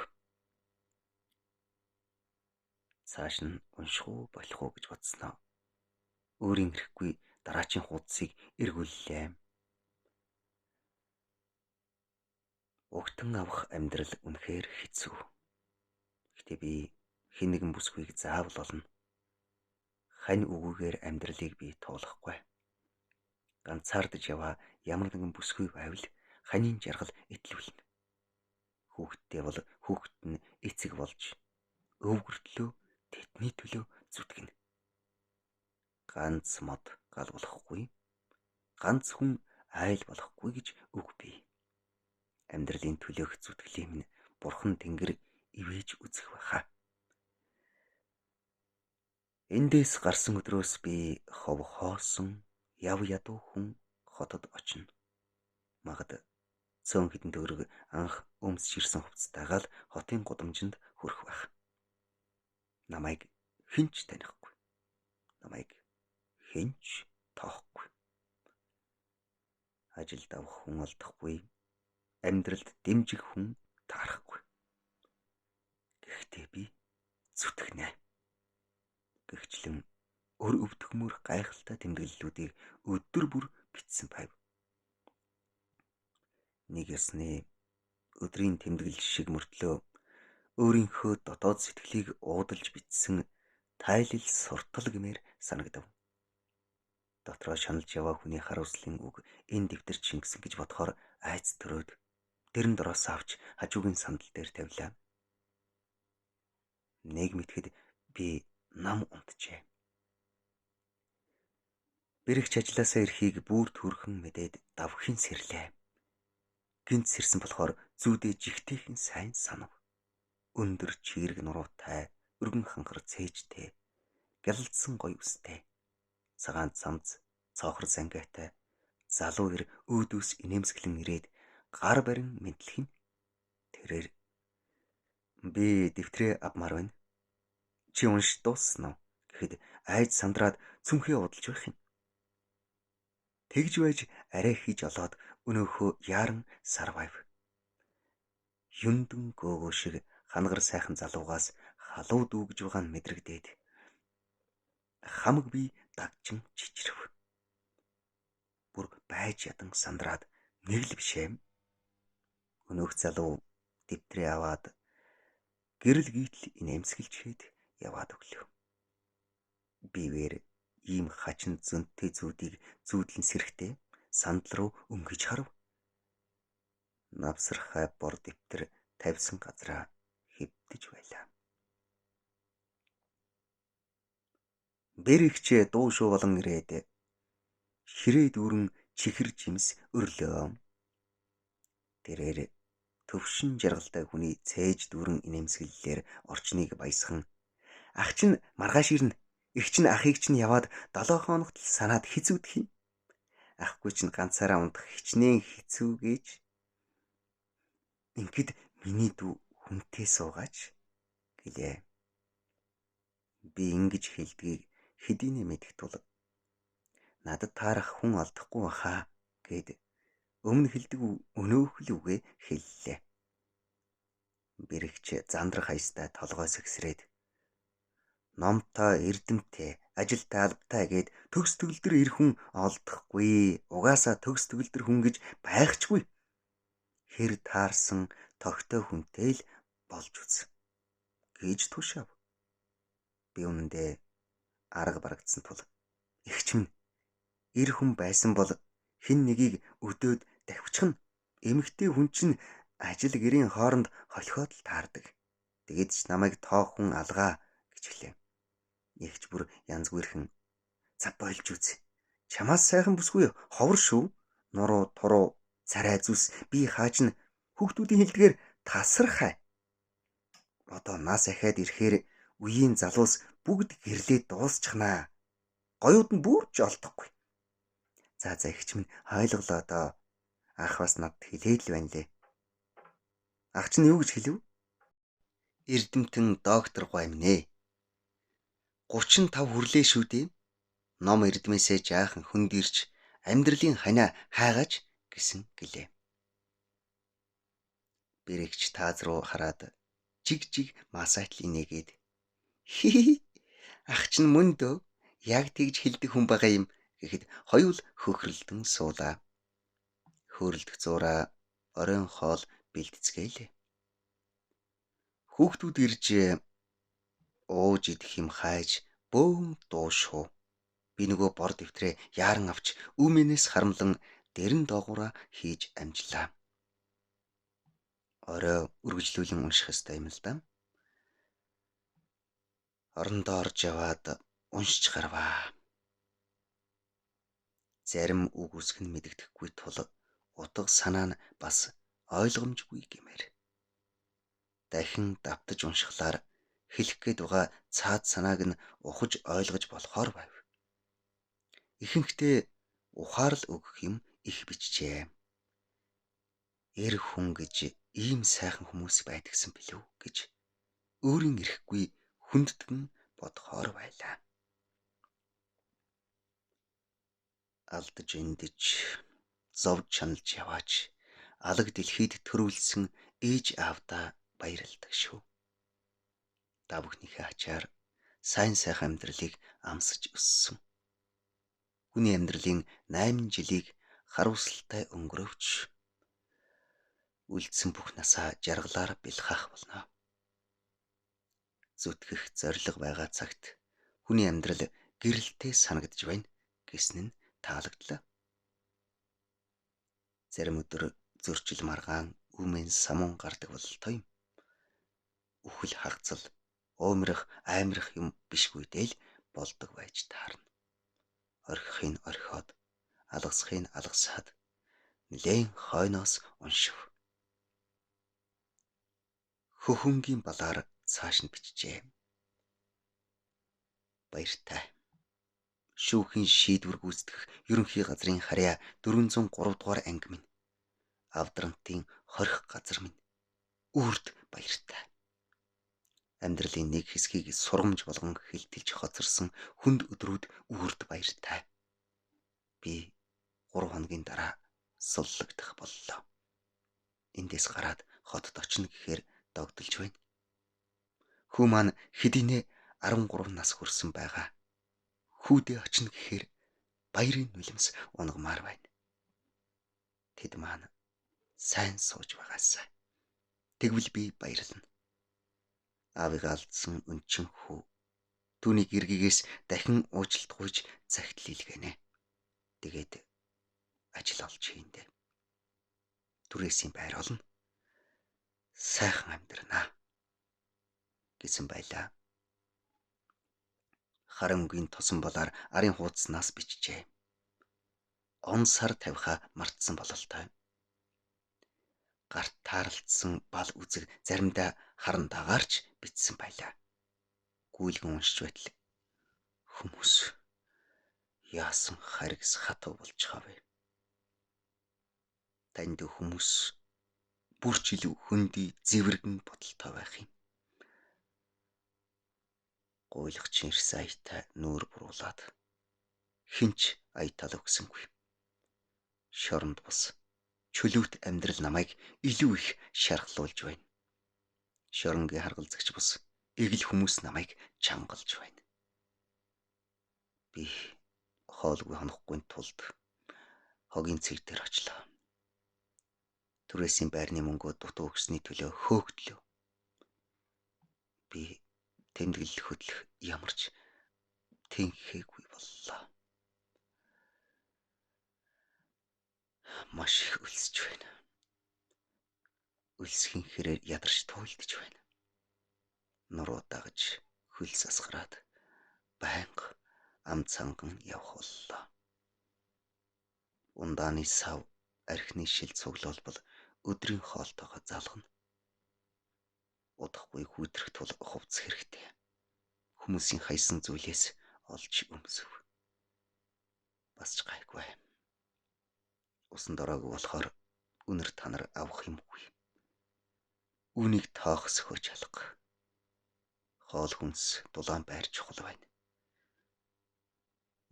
Цааш нь унших уу болох уу гэж бодсноо. Өөрийн эрэхгүй дараачийн хуудсыг эргүүллээ. Угтан авах амьдрал үнэхээр хэцүү. Гэтэ би хэн нэгэн бүсгүйг заавал олно. Хань үгүйгээр амьдралыг би туулахгүй. Ганцаардаж яваа ямар нэгэн бүсгүй байвал ханийн жаргал итлүүлнэ. Хүүхдтэй бол хүүхэд нь эцэг болж өвгөртлөө тэдний төлөө зүтгэнэ. Ганц мод гал болохгүй, ганц хүн айл болохгүй гэж үг бий. Амьдралын төлөөх зүтгэлийн минь бурхан тэнгэр ивэж үзэх байхаа. Эндээс гарсан өдрөөс би хов хоосон яв ядуу хүн хотод очино. Магад цөөн хэдэн төгрөг анх өмсч ирсэн хувцастайгаа л хотын гудамжинд хүрэх байх. Намайг хэн ч танихгүй. Намайг хэн ч тоохгүй. Ажилд авах хүн олдохгүй. Амьдралд дэмжих хүн таарахгүй. Гэхдээ би зүтгэнэ. Гэгчлэн өр өвдөхмөр гайхалтай тэмдэглэлүүдийг өдөр бүр бичсэн байв. Нэг ёсны өдрийн тэмдэглэл шиг мөртлөө өөрийнхөө дотоод сэтгэлийг уудалж бичсэн тайлал суртал гэмээр санагдав. Дотроо шаналж яваа хүний харуулслын үг энэ дэвтэрт шингэсэн гэж бодохоор айц төрөөд дэрэн дороос авч хажуугийн сандал дээр тавилаа. Нэг мэтгэд би нам унтжээ. Бэрэгч ажилласаа ирэхийг бүр төрхөн мэдээд давхин сэрлээ. Гинт сэрсэн болохоор зүүдээ жигтэйхэн сайн санав. Өндөр чийрэг нуруутай, өргөн ханхар цээжтэй, гялалдсан гоё үстэй. Цагаан цамц, цоохор зангиатай залуу ир өөдөөс инээмсэглэн ирээд гар барин мэдлэх нь. Тэрээр би дэвтрээ авмаар байна. Чи унш дууссан уу гэхэд айж сандраад цүнхээ удалж байх юм. Тэгж байж арай хийж олоод өнөөхөө яаран сарвайв. Юндэн гоогоо шиг хангар сайхан залуугаас халуу дүүгж байгаа нь мэдрэгдээд хамаг би дагчин чичрэв. Бүр байж ядан сандраад нэг л биш юм. Өнөөх залуу дэвтрээ аваад гэрэл гítэл инээмсэглэж хэд яваад өглөө. Бивэр ийм хачин зөнтэй зүүдийг зүүдлэн сэрэхтэй сандал руу өнгөж харав. Навсархай бор дэвтэр тавьсан газраа хэвдэж байлаа. Бэрэгч дуу шуу болон ирээд ширээ дүүрэн чихэр жимс өрлөө. Тэрээр төвшин жаргалтай хүний цээж дүүрэн инээмсэглэлээр орчныг баясхан ах чинь маргааш ирнэ. Эх чинь ахыг чинь яваад 7 хоногт л санаад хэзүүдэх юм. Ахгүй чинь ганцаараа унтах хичнээн хэцүү гэж. Ингээд миний дүү хүнтэй суугаач гэлээ. Би ингэж хэлдгийг хэдийнэ мэдэх тул надад таарах хүн олдохгүй баха гэд өмнө хэлдэг өнөөх л үгээ хэллээ. Бэрэгч зандрах аястай толгой сэгсрээд номтой, эрдэмтэй, ажилтай, албатай гэд төгс төгөлдөр ир хүн олдохгүй. Угаасаа төгс төгөлдөр хүн гэж байхчгүй. Хэр таарсан тогтой хүнтэй л болж үз гэж тушаав. Би үнэндээ арга барагдсан тул эгч минь эр хүн байсан бол хэн нэгийг өдөөд давхичихна. Эмэгтэй хүн чинь ажил гэрийн хооронд холхиод л таардаг. Тэгээд ч намайг тоох хүн алгаа гэж хэлээ. Эгч бүр янзгүйрхэн за болж үз. Чамаас сайхан бүсгүй ховор шүү. Нуруу туруу царай зүс би хааж нь хүүхдүүдийн хэлдгээр тасархай. Одоо нас ахаад ирэхээр үеийн залуус бүгд гэрлээ дуусчихнаа. Гоёуд нь бүр ч олдохгүй. За за эгч минь ойлголоо доо. Ах бас надад хэлээд л байна лээ. Ах чинь юу гэж хэлв? Эрдэмтэн доктор Гуаймнэ. 35 хүрлээ шүү дээ. Ном эрдмээсээ жаахан хөндөрч амьдралын ханаа хайгаач гэсэн гэлээ. Бэрэгч тааз руу хараад жиг жиг масайтл инээгээд хи ах чинь мөн дөө яг тэгж хэлдэг хүн байгаа юм гэхэд хоёул хөхрөлдөн суулаа. Хөөрөлдөх зуураа оройн хоол бэлтцгээлээ. Хүүхдүүд ирж ууж идэх юм хайж бөөн дуушгүй. Би нөгөө бор дэвтрээ яаран авч үүмэнээс харамлан дэрэн доогуура хийж амжлаа. Орой үргэлжлүүлэн унших ёстой юм л да. Орондоо орж яваад уншиж гарваа. Зарим үг үсэг нь мэдэгдэхгүй тул утга санаа нь бас ойлгомжгүй гэмээр. Дахин давтаж уншихлаар хэлэх гээд байгаа цаад санааг нь ухаж ойлгож болохоор байв. Ихэнхдээ ухаарал өгөх юм их бичжээ. Эр хүн гэж ийм сайхан хүмүүс байдагсан билүү гэж өөрийн эрэхгүй хүндэтгэн бодохоор байлаа. Алдаж эндэж зовж чаналж яваач алаг дэлхийд төрүүлсэн ээж аавдаа баярлдаг шүү. Та бүхнийхээ ачаар сайн сайхан амьдралыг амсаж өссөн. Хүний амьдралын 8 жилийг хариуцлагатай өнгөрөвч үлдсэн бүх насаа жаргалаар бэлхаах болно. Зүтгэх зорилго байгаа цагт хүний амьдрал гэрэлтэй санагдж байна гэсэн нь таалагдлаа. Зарим өдөр зөрчил маргаан өмнө самун гардаг бололтой юм. Үхэл хагцал, уумрах, аймрах юм бишгүй дээл болдог байж таарна. Орхихыг орхиод, алгасхыг алгасаад нэлээн хойноос уншив. Хөхөнгийн балаар цааш нь бичжээ. Баяртай. Шүүхийн шийдвэр гүйцэтгэх ерөнхий газрын харьяа 403 дугаар анги минь. Авдрантын хорих газар минь. Үрд баяртай. Амьдралын нэг хэсгийг сургамж болгон хилтэлж хоцорсон хүнд өдрүүд үрд баяртай. Би 3 хоногийн дараа суллагдах боллоо. Эндээс гараад хотод очино гэхээр догдолж байна. Хүү маань хэдийнэ 13 нас хүрсэн байгаа. Хүүдээ очино гэхээр баярын нулимс унгамаар байна. Тэд маань сайн сууж байгаасай. Тэгвэл би баярлана. Аавыгаа алдсан өнчин хүү түүнийг эргийгээс дахин уучлалтгүйж захидал илгээнэ. Тэгээд ажил олж хийндэ. Түрээсийн байр олно. Сайхан амьдрнаа гэсэн байлаа. Харангийн тосон балаар арын хуудаснаас бичжээ. Он сар тавихаа мартсан бололтой. Гарт таарлцсан бал үзэг заримдаа харан дагаарч бичсэн байлаа. Гүйлгэн уншиж байтал хүмүүс яасан харгас хатуу болж хавэ. Танд хүмүүс бүр ч илүү хөндөй зэвэргэн бодолтой байх юм. Гуйлагчин ирсэн аятай нүүр буруулаад хинч аятал өгсөнгүй. Шоронд бус чөлөөт амьдрал намайг илүү их шархлуулж байна. Шоронгийн харгалзагч бус эгэл хүмүүс намайг чангалж байна. Би хоолгүй хонохгүй тулд хогийн цэг дээр очлоо. Түрээсийн байрны мөнгөө дутуу өгсөний төлөө хөөгдлөө. Би тэмдэглэл хөдлөх ямар ч тэнхээгүй боллоо. Маш их өлсөж байна. Өлсхийн хэрээр ядарч туйлдж байна. Нуруу дагаж хөлс асгараад байнга ам цанган явах боллоо. Ундааны сав архины шил цуглуулбал өдрийн хоолтойгоо залгана. Удахгүй хүүтрэх тул хувцас хэрэгтэй. Хүмүүсийн хайсан зүйлээс олж өмсөв. Бас ч гайгүй. Усан дороогүй болохоор үнэр танар авах юмгүй. Үүнийг тоох сөхөж алга. Хоол хүнс дулаан байр чухал байна.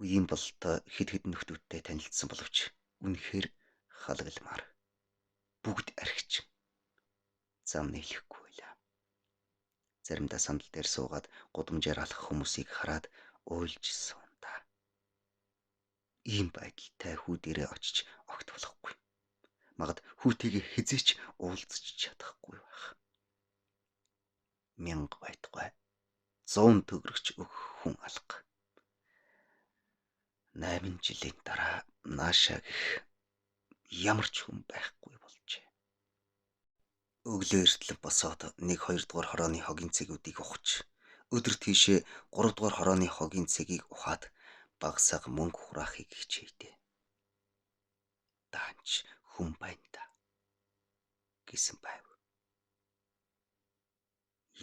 Үеийн бололтой хэд хэдэн нөхдүүдтэй танилцсан боловч үнэхээр халагламаар. Бүгд архич. Зам нийлэхгүй байлаа. Заримдаа сандал дээр суугаад гудамжаар алхах хүмүүсийг хараад уйлж суунда. Ийм байдалтай хүү дээрээ очиж огт болохгүй. Магад хүүтэйгээ хэзээ ч уулзч чадахгүй байх. 1000 байтугай 100 төгрөгч өгөх хүн алга. 8 жилийн дараа наашаа гэх ямар ч хүн байхгүй болжээ. Өглөө эртлэн босоод 1 2 дугаар хорооны хогийн цэгүүдийг ухаж, өдөр тийшээ 3 дугаар хорооны хогийн цэгийг ухаад багасаа мөнгө хураахыг хичээдэ. Даанч хүн байна да гэсэн байв.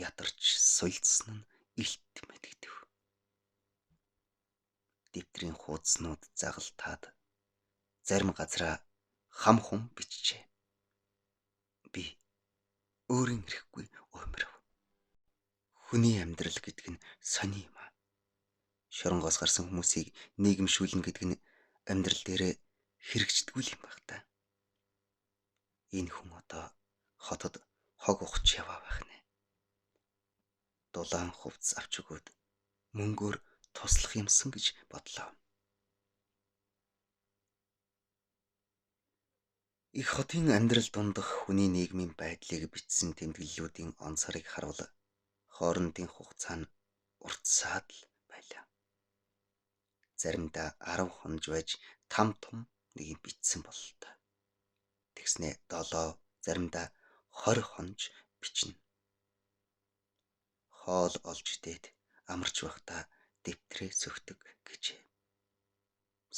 Ядарч суйлдсан нь илт мэдэгдэв. Дэвтрийн хуудаснууд загалтаад зарим газраа хам хум бичжээ. Би өөрийн ирэхгүй уймрав. Хүний амьдрал гэдэг нь сони юм аа. Шоронгоос гарсан хүмүүсийг нийгэмшүүлнэ гэдэг нь амьдрал дээрээ хэрэгждэггүй юм байх та. Энэ хүн одоо хотод хог ухаж яваа байх нэ. Дулаан хувцас авч өгөөд мөнгөөр туслах юмсан гэж бодлоо. Их хотын амьдрал дундах хүний нийгмийн байдлыг бичсэн тэмдэглэлүүдийн он сарыг харуул хоорондын хугацаа нь уртсаад л байлаа. Заримдаа 10 хонож байж там том нэг юм бичсэн бололтой. Тэгснэ 7, заримдаа 20 хонож бичнэ. Хоол олж идээд амарч байхдаа дэвтрээ сөхдөг гэжээ.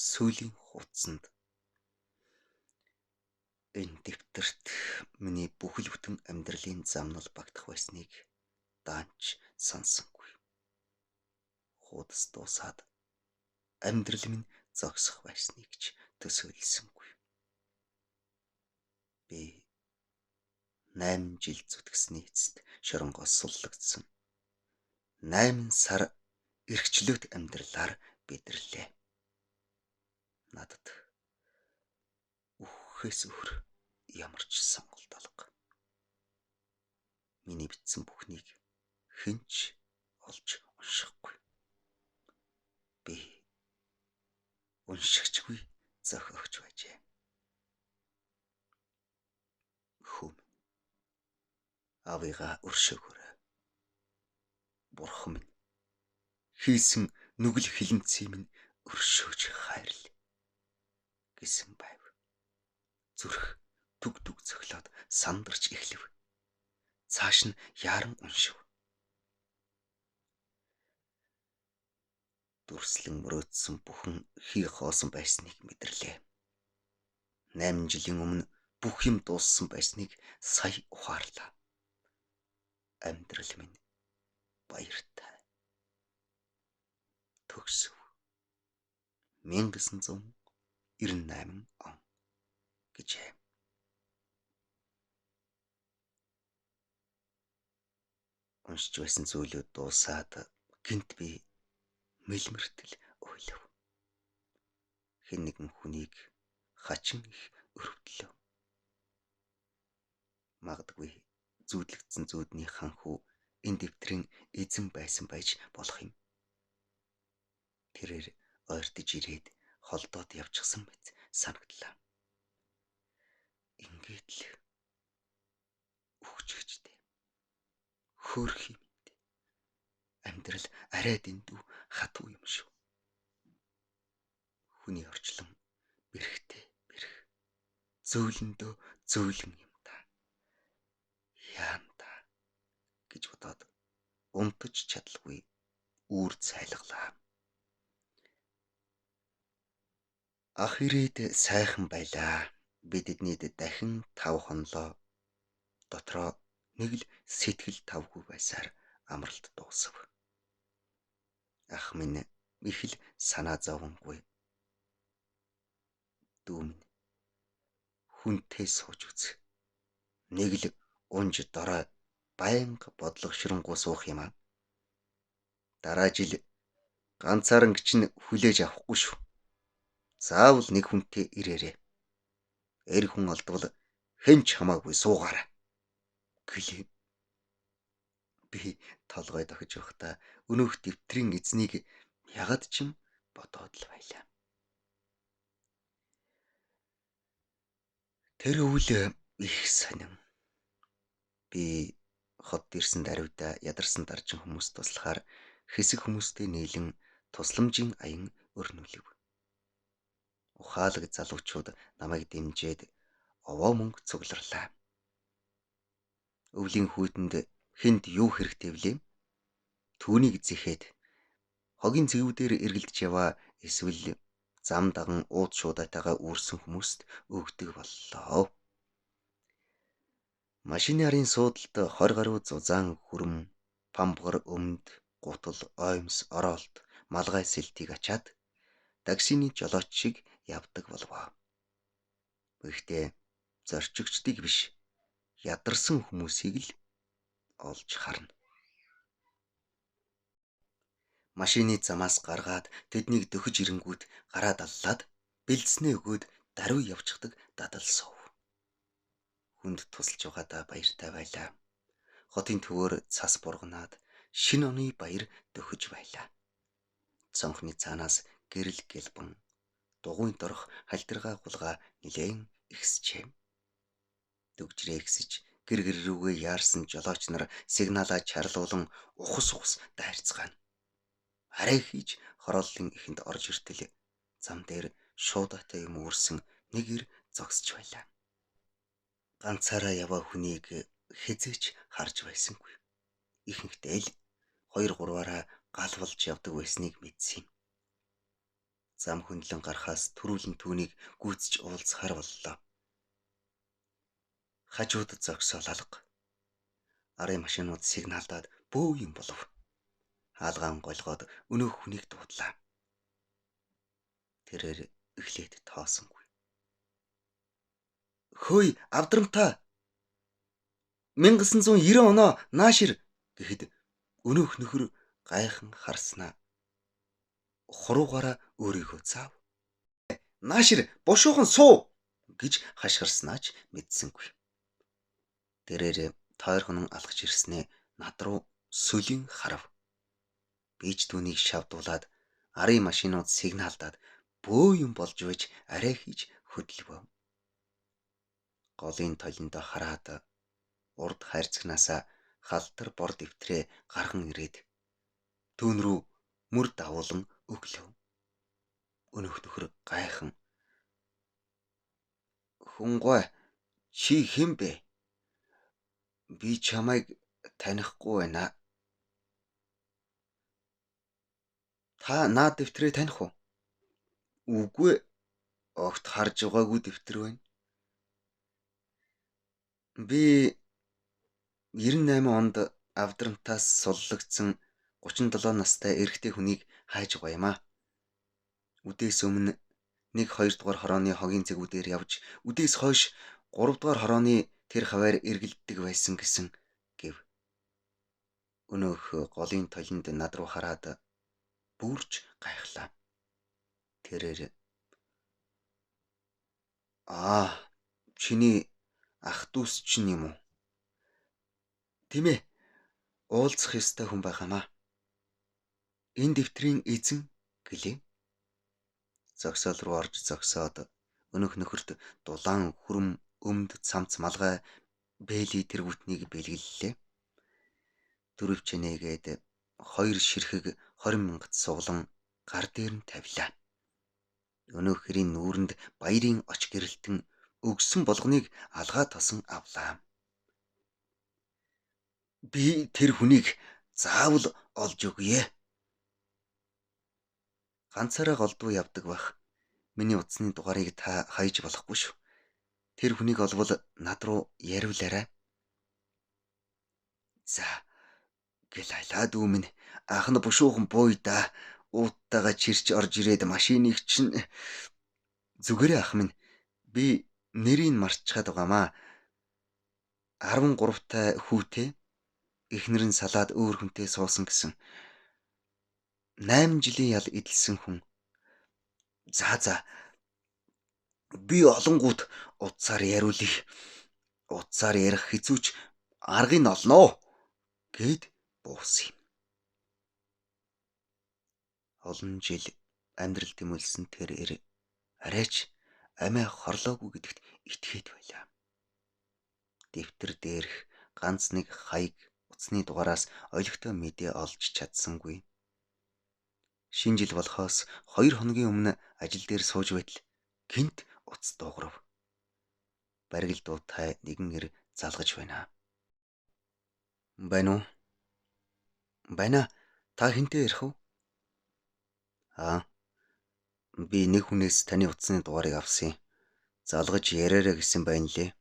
Сүүлийн хуудсанд энэ дэвтэрт миний бүхэл бүтэн амьдралын замнал багтах байсныг даанч сонсонгүй. Хуудас дуусаад амьдрал минь зогсох байсныг ч төсөөлсөнгүй. Би 8 жил зүтгэсний эцэст шоронгоос суллагдсан. 8 сар эрхчлөөт амьдралаар бидэрлээ. Надад үхэхээс өөр ямар ч сонголт алга. Миний бичсэн бүхнийг хэн ч олж уншихгүй. Би уншигчгүй зохиогч байжээ. Хүү минь, аавыгаа өршөөгөөрэй. Бурхан минь, хийсэн нүгэл хилэнцээ минь өршөөж хайрл гэсэн байв. Зүрх түг түг цохлоод сандарч эхлэв. Цааш нь яаран уншив. Дүрслэн мөрөөдсөн бүхэн хий хоосон байсныг мэдэрлээ. 8 жилийн өмнө бүх юм дууссан байсныг сая ухаарлаа. Амьдрал минь баяртай төгсөв. 1998 он гэжээ. Уншиж байсан зүйлүүд дуусаад гинт би мэлмэртэл уйлав. Хэн нэгэн хүнийг хачин их өрөвдлөө. Магадгүй зүүдлэгдсэн зүүдний ханхүү энэ дэвтрийн эзэн байсан байж болох юм. Тэрээр ойртож ирээд холдоод явчихсан мэт санагдлаа. Ингээд л үхчихжтэй. Хөөх юм. Амьдрал арай дэндүү хатуу юм шүү. Хүний орчлон бэрхтэй бэрх. Зөөлөндөө зөөлөн юм та. Яан та гэж бодоод унтаж чадалгүй үүр цайлгалаа. Ах ирээд сайхан байлаа. Би тэднийд дахин 5 хонлоо. Дотроо нэг л сэтгэл тавгүй байсаар амралт дуусав. Ах минь их л санаа зовонгүй. Дүү минь хүнтэй сууж үз. Нэг л унж дорой байнга бодлого ширэнгуй суух юм аа. Дараа жил ганцааран чинь хүлээж авахгүй шүү. Заавал нэг хүнтэй ирээрээ. Эр хүн олдвол хэн ч хамаагүй суугаарай гэлээ. Би толгой дохиж явахдаа өнөөх дэвтрийн эзнийг ягад ч юм бодоод л байлаа. Тэр үйл их сонин. Би хот ирсэн даруйда ядарсан даржин хүмүүс туслахаар хэсэг хүмүүстэй нийлэн тусламжийн аян өрнүүлэв. Ухаалаг залуучууд намайг дэмжиж овоо мөнгө цугларлаа. Өвлийн хүйтэнд хүнд юу хэрэгтэй вүлээ? Түүнийг зэхэд хогийн цэвүүдээр эргэлдэж яваа эсвэл Зам даган ууд шуудаатайгаа үүрсэн хүмүүст өгдөг боллоо. Машины арын суудалд 20 гаруй зузаан хүрм, памбгар өмд, гутал, оймс, ороолт, малгай сэлтийг ачаад таксины жолооч шиг явдаг болов. Гэхдээ зорчигчдыг биш, ядарсан хүмүүсийг л олж харна. Машины замаас гаргаад тэднийг дөхөж ирэнгүүт гараа даллаад бэлдснээ өгөөд даруй явчихдаг дадал суув. Хүнд тусалж байгаадаа баяртай байлаа. Хотын төвөөр цас бурганаад шинэ оны баяр дөхөж байлаа. Цонхны цаанаас гэрэл гэлбэн дугуйн дорх халтиргаа гулгаа нилээн ихсжээ. Дүгжрээ ихсэж гэр гэр рүүгээ яарсан жолооч нар сигналаа чарлуулан ухас ухас дайрцгаана. Арай хийж хорооллын эхэнд орж иртэл зам дээр шуудаатай юм үүрсэн нэг эр зогсож байлаа. Ганцаараа яваа хүнийг хэзээ ч харж байсангүй. Ихэнхдээ л 2 3-аараа гал болж явдаг байсныг мэдсэн юм. Зам хөндлөн гарахаас түрүүлэн түүнийг гүйцэж уулзахаар боллоо. Хажууд зогсоол алга. Арын машинууд сигналдаад бөө юм болов. Хаалгаан голгоод өнөөх хүнийг дуудлаа. Тэрээр эхлээд тоосонгүй. Хөөй авдрамтаа 1990 оноо наашир гэхэд өнөөх нөхөр гайхан харснаа. Хуруугаараа өөрийгөө цаав. Наашир бушуухан суу гэж хашгирснаа ч мэдсэнгүй. Тэрээр тойргонон алхаж ирснээ над руу сөлийн харав. Би ч түүнийг шавдуулаад арын машинууд сигналдаад бөө юм болж байж арай хийж хөдлөвөө. Голын толиндоо хараад урд хайрцагнаасаа халтар бор дэвтрээ гарган ирээд түүн рүү мөр давуулан өглөө. Өнөөх нөхөр гайхан "Хүнгой чи хэн бэ? Би чамайг танихгүй байна. Та наад дэвтрээ таних уу?" "Үгүй, огт харж байгаагүй дэвтэр байна. Би 98 онд авдрамтаас суллагдсан 37 настай эрэгтэй хүнийг хайж байгаа юм аа. Үдээс өмнө 1 2 дугаар хорооны хогийн зэгүүдээр явж үдээс хойш 3 дугаар хорооны тэр хаваар эргэлддэг байсан гэсэн" гэв. Өнөөх голын толинд над руу хараад бүрч гайхлаа. Тэрээр "Аа, чиний ах дүүс чинь юм уу?" "Тийм ээ. Уулзах ёстой хүн байгаамаа. Энэ дэвтрийн эзэн" гэлээ. Зогсоол руу орж зогсоод өнөөх нөхөрт дулаан хүрм өмд цамц малгай бэли тэргүүтнийг бэлгэллээ. Дөрвчэнээгээд 2 ширхэг 20 мянгат суглан гар дээр нь тавилаа. Өнөөх хэрийн нүүрэнд баярын оч гэрэлтэн өгсөн болгоныг алгаа тосон авлаа. Би тэр хүнийг заавал олж өгье. Ганцаараа голдуу явдаг байх. Миний утасны дугаарыг та хайж болохгүй шүү. Тэр хүнийг олвол над руу яриулаарай. За гэл айлаа дүү минь. Ах нь бушуухан бууя да. Ууттайгаа чирч орж ирээд машиныг чинь зүгээрээ ах минь. Би нэрийг мартчихад байгаамаа. 13 тай хүүтэй. Эхнэр нь салаад өөр хүнтэй суусан гэсэн. 8 жилийн ял эдэлсэн хүн. За за. Би олонгууд утсаар яриулъя. Утсаар ярих хэзүүч аргыг нь олноо гэд буусан юм. Олон жил амьдрал тэмүүлсэн тэр эр арайч амиа хорлоогүй гэдэгт итгээд байлаа. Дэвтэр дээрх ганц нэг хаяг утасны дугаараас олигтой мэдээ олж чадсангүй. Шинэ жил болохоос 2 хоногийн өмнө ажил дээр сууж байтал гэнэт утас дуугарав. Баригл дуутай нэгэн эр залгаж байна. Байна уу? Байна. Та хэнтэй ярих вэ? Аа. Би нэг хүнээс таны утасны дугаарыг авсан. Залгаж яриараа гэсэн байна лээ.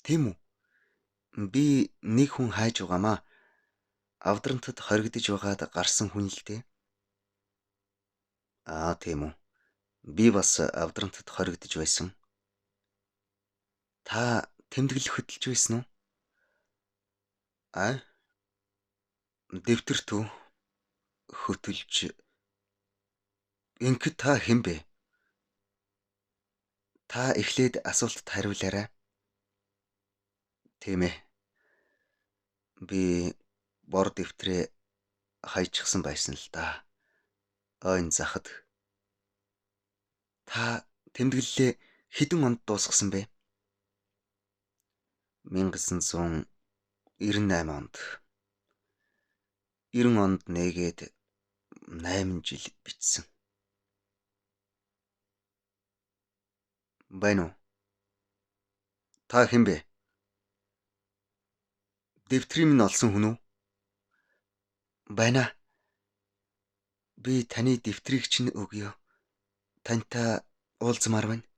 Тийм үү? Би нэг хүн хайж байгаамаа. Авдрантад хоригдож байгаад гарсан хүн л дээ. Аа, тийм үү. Би бас авдрантад хоригдож байсан. Та тэмдэглэх хөдөлж байсан уу? Аа? Дэвтэрт үү? Хөтөлж. Ингээд та хэн бэ? Та эхлээд асуултад хариулаарай. Тийм ээ. Би бор дэвтрээ хайчихсан байсан л да. Ойн захад. Та тэмдэглэлээ хэдэн онд дуусгасан бэ? 1998 онд. 90 онд нээгээд 8 жил бичсэн. Байна уу? Та хэн бэ? Дэвтрийг минь олсон хүн үү? Байна. Би таны дэвтрийг чинь өгье. Тантай уулзмаар байна.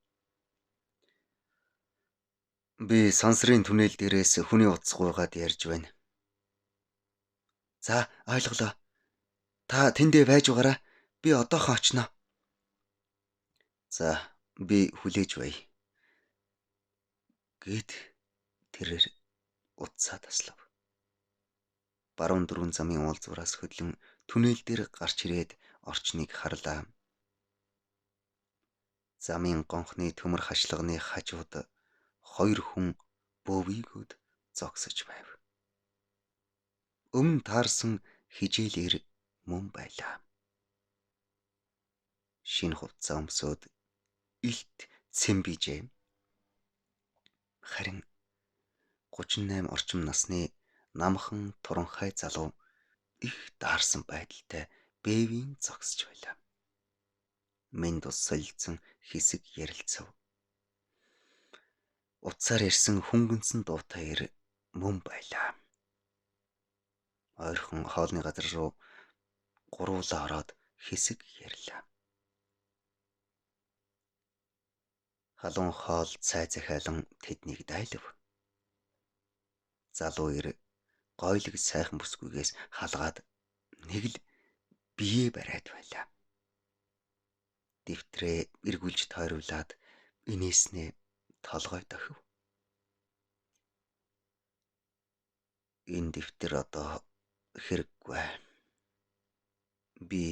Би сансрын түнэл дээрээс хүний утас гуйгаад ярьж байна. За, ойлголоо. Та тэндээ байж байгаарай. Би одоохон очно. За, би хүлээж бай. Гэт тэрээр утсаа таслав. Баруун дөрвөн замын уулзвараас хөдлөн түнэл дээр гарч ирээд орчныг харлаа. Замын гонхны төмөр хашлагны хажууд хоёр хүн бөөвийгөөд зогсож байв. Өмнө таарсан хижээлэр мөн байлаа. Шинэ хувцас өмсөөд илт цэмбижээ. Харин 38 орчим насны намхан туранхай залуу их даарсан байдалтай бэвийн зогсож байлаа. Мэнд ус солилцсон хэсэг ярилцав. Утсаар ирсэн хөнгөнсөн дуутай ир мөн байлаа. Ойрхон хоолны газар руу гуруулаа ороод хэсэг ярьлаа. Халуун хоол цай захиалан тэднийг дайлав. Залуу ир гойлог сайхан бүсгүйгээс халгаад нэг л бие бариад байлаа. Дэвтрээ эргүүлж тойруулаад инээснээ толгой дохив. Энэ дэвтэр одоо хэрэггүй. Би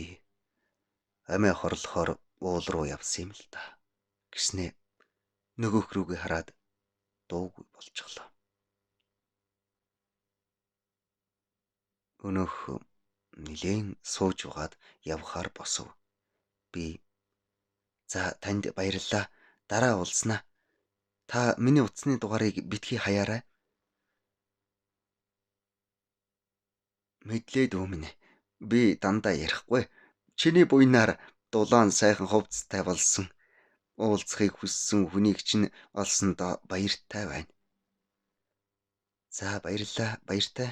амиа хорлохоор уул руу явсан юм л да. Гэснээ нөгөөх рүүгээ хараад дуугүй болчихлоо. Өнөөх нилээн сууж угаад явхаар босов. Би за танд баярлалаа. Дараа уулзнаа. Та миний утасны дугаарыг битгий хаяарай. Мэдлээ дүү минь. Би дандаа ярихгүй. Чиний буйнаар дулаан сайхан хувцастай болсон. Уулзахыг хүссэн хүнийг чинь олсондоо баяртай байна. За баярлалаа, баяртай.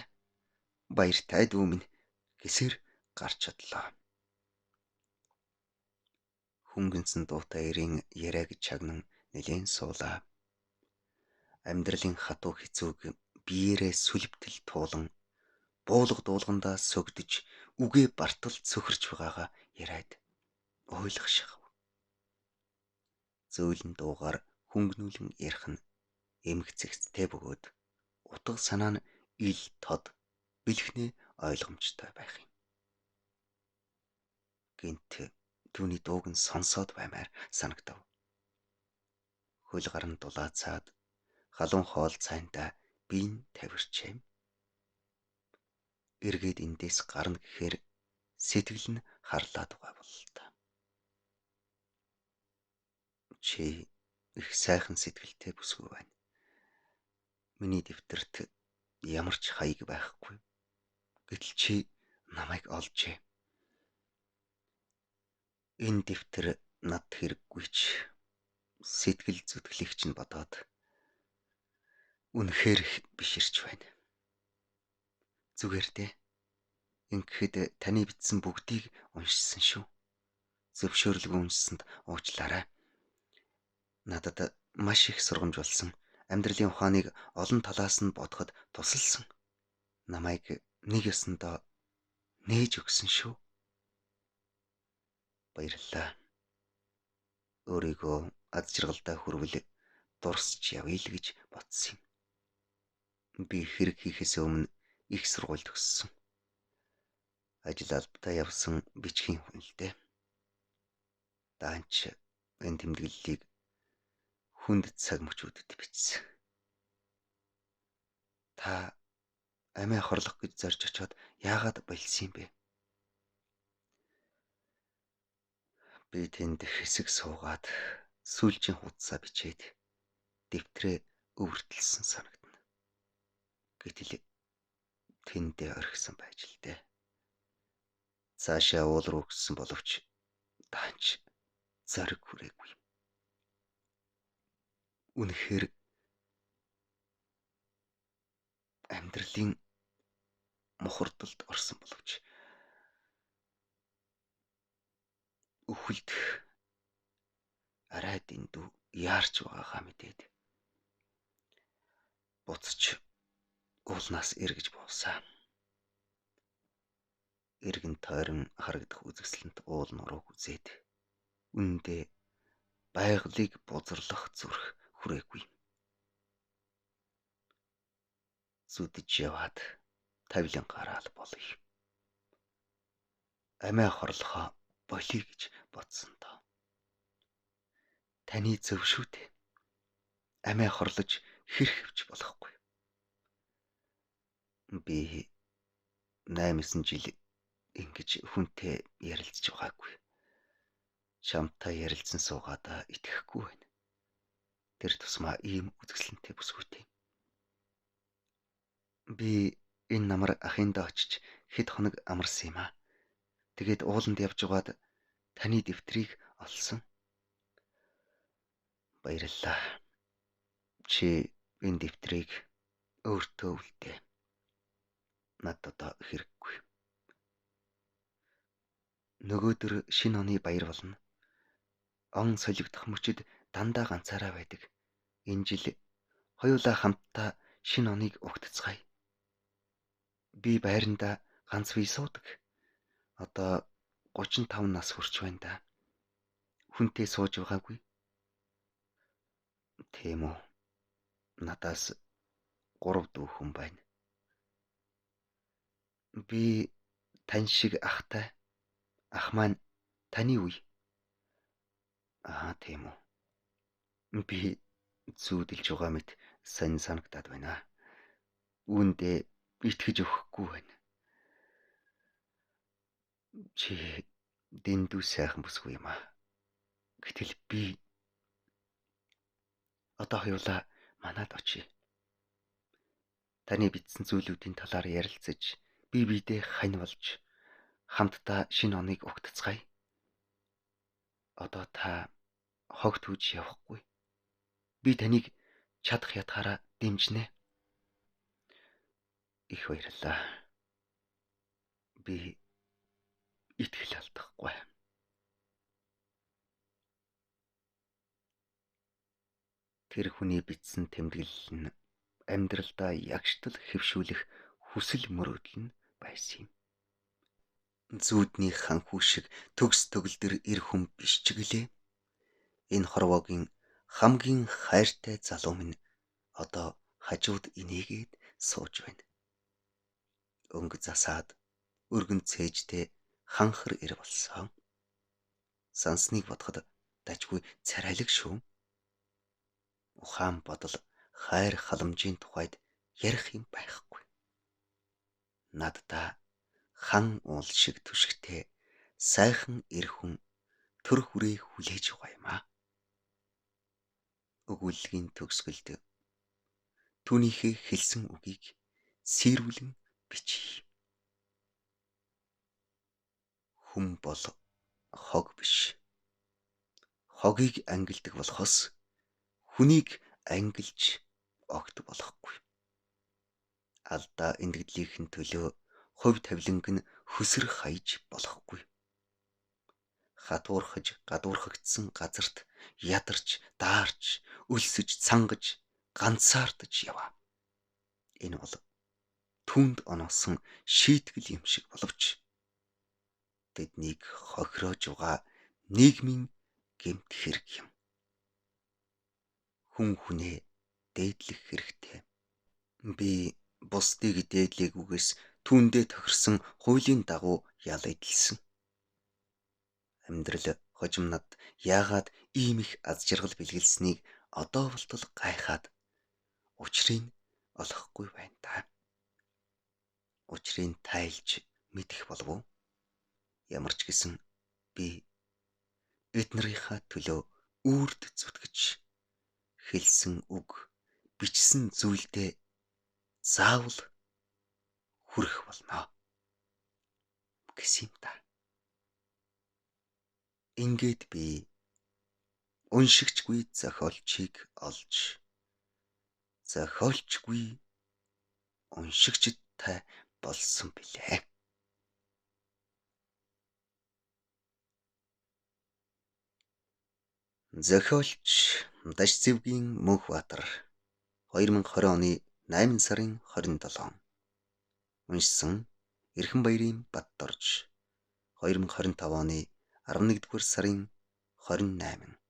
Баяртай дүү минь гэсээр гарч чадлаа. Хөнгөнсөн дуутай эрийн яриаг чагнан нэлээн суулаа. Амьдралын хатуу хэцүүг биеэрээ сүлбтэл туулан буулга дуулгандаа сөгдөж үгээ бартал цөхөрч байгаагаа яриад ойлгох шахав. Зөөлөн дуугаар хөнгөнүүлэн ярих нь эмх зэгцтэй бөгөөд утга санаа нь ил тод бэлхнээ ойлгомжтой байх юм. Гинт түүний дууг нь сонсоод баймаар санагдав. Хөл гар нь дулаацаад халуун хоол цайнда биеийн тавирчээ. Эргээд эндээс гарна гэхээр сэтгэл нь харлаад байгаа бололтой. Чи их сайхан сэтгэлтэй бүсгүй байна. Миний дэвтэрт ямар ч хаяг байхгүй. Гэтэл чи намайг олжээ. Энэ дэвтэр надад хэрэггүй ч сэтгэл зүтгэлийг чинь бодоод үнэхээр их биширч байна. Зүгээр дээ. Ингэхэд таны бичсэн бүгдийг уншсан шүү. Зөвшөөрлгүй уншсанд уучлаарай. Надад маш их сургамж болсон. Амьдралын ухааныг олон талаас нь бодоход тусалсан. Намайг нэг ёсондоо нээж өгсөн шүү. Баярлалаа. Өөрийгөө аз жаргалдаа хүрвэл дурсч явъя л гэж бодсон юм. Би хэрэг хийхээс өмнө их сургууль төгссөн. Ажил албадаа явсан бичгийн хүн л дээ. Даанч энэ тэмдэглэлийг хүнд цаг мөчүүдэд бичсэн. Та амиа хорлох гэж зорж очиод яагаад болсон юм бэ? Би тэнд хэсэг суугаад сүүлчийн хуудасаа бичээд дэвтрээ өвөртөлсөн санагдана. Гэтэл тэндээ орхисон байж л дээ. Цаашаа уул руу өссөн боловч даанч зориг хүрээгүй. Үнэхээр амьдралын мухардалд орсон боловч үхэлд арай дэндүү яарч байгаагаа мэдээд буцаж уулнаас эргэж буусан. Эргэн тойрон харагдах үзэсгэлэнт уул нурууг үзээд үнэндээ байгалыг бузарлах зүрх хүрээгүй. Зүдэж яваад тавилан гараал болъё. Амиа хорлохоо болъё гэж бодсон доо. Таны зөв шүү дээ. Амиа хорлож хэрхэвч болохгүй. Би 8-9 жил ингэж хүнтэй ярилцж байгаагүй. Чамтай ярилцсан суугаадаа итгэхгүй байна. Тэр тусмаа ийм үзэсгэлэнтэй бүсгүйтэй. Би энэ намар ахиндаа очиж хэд хоног амарсан юм аа. Тэгээд ууланд явж байгаад таны дэвтрийг олсон. Баярлалаа. Чи энэ дэвтрийг өөртөө үлдээ. Надад одоо хэрэггүй. Нөгөөдөр шинэ оны баяр болно. Он солигдох мөчид дандаа ганцаараа байдаг. Энэ жил хоёулаа хамтдаа шинэ оныг угтацгаая. Би байрандаа ганц бие суудаг. Одоо 35 нас хүрч байна да. Хүнтэй сууж байгаагүй. Тийм үү. Надаас 3 дүү хүн байна. Би тань шиг ахтай. Ах маань таны үе. Аа, тийм үү. Би зүүдэлж байгаа мэт сонь санагдаад байна. Үүндээ итгэж өгөхгүй байна. Чи дэндүү сайхан бүсгүй юм аа. Гэтэл би одоо хоёулаа манад очие. Таны бичсэн зүйлүүдийн талаар ярилцаж, би бидээ хань болж хамтдаа шинэ оныг угтацгаая. Одоо та хог түүж явахгүй. Би таныг чадах ятгаараа дэмжинэ. Их баярлалаа. Би итгэл алдахгүй. Тэр хүний бичсэн тэмдэглэл нь амьдралдаа ягштал хэвшүүлэх хүсэл мөрөөдөл нь байсан юм. Зүүдний ханхүү шиг төгс төгөлдөр эр хүн биш ч гэлээ. Энэ хорвоогийн хамгийн хайртай залуу минь одоо хажууд инээгээд сууж байна. Өнгө засаад өргөн цээжтэй ханхар эр болсон. Сансныг бодоход дажгүй царайлаг шүү. Ухаан бодол хайр халамжийн тухайд ярих юм байхгүй. Наддаа хан уул шиг түшигтэй сайхан эр хүн төр хүрээ хүлээж байгаа юм аа. Өгүүллэгийн төгсгөлд түүнийхээ хэлсэн үгийг сэрүүлэн бичье. Хүн бол хог биш. Хогийг ангилдаг болохоос хүнийг ангилж огт болохгүй. Алдаа эндэгдлийнхэн төлөө хувь тавиланг нь хөсөр хаяж болохгүй. Хатуурхаж гадуурхагдсан газарт ядарч, даарч, өлсөж, цангаж, ганцаардаж яваа. Энэ бол түүнд оноосон шийтгэл юм шиг боловч тэднийг хохироож байгаа нийгмийн гэмт хэрэг юм. Хүн хүнээ дээдлэх хэрэгтэй. Би бусдыг дээдлээгүйгээс түүндээ тохирсон хуулийн дагуу ял эдэлсэн. Амьдрал хожим над яагаад ийм их аз жаргал бэлгэлсэнийг одоо болтол гайхаад учрыг олохгүй байна та. Учрыг тайлж мэдэх болов уу? Ямар ч гэсэн би эд нарынхаа төлөө үрд зүтгэж хэлсэн үг, бичсэн зүйлдээ заавал хүрэх болно гэсэн юм та. Ингээд би уншигчгүй зохиолчийг олж, зохиолчгүй уншигчтай болсон билээ. Зохиолч Дашцэвгийн Мөнхбаатар 2020 оны 8 сарын 27. Уншсан Эрхэн баярын Батдорж 2025 оны 11-р сарын 28.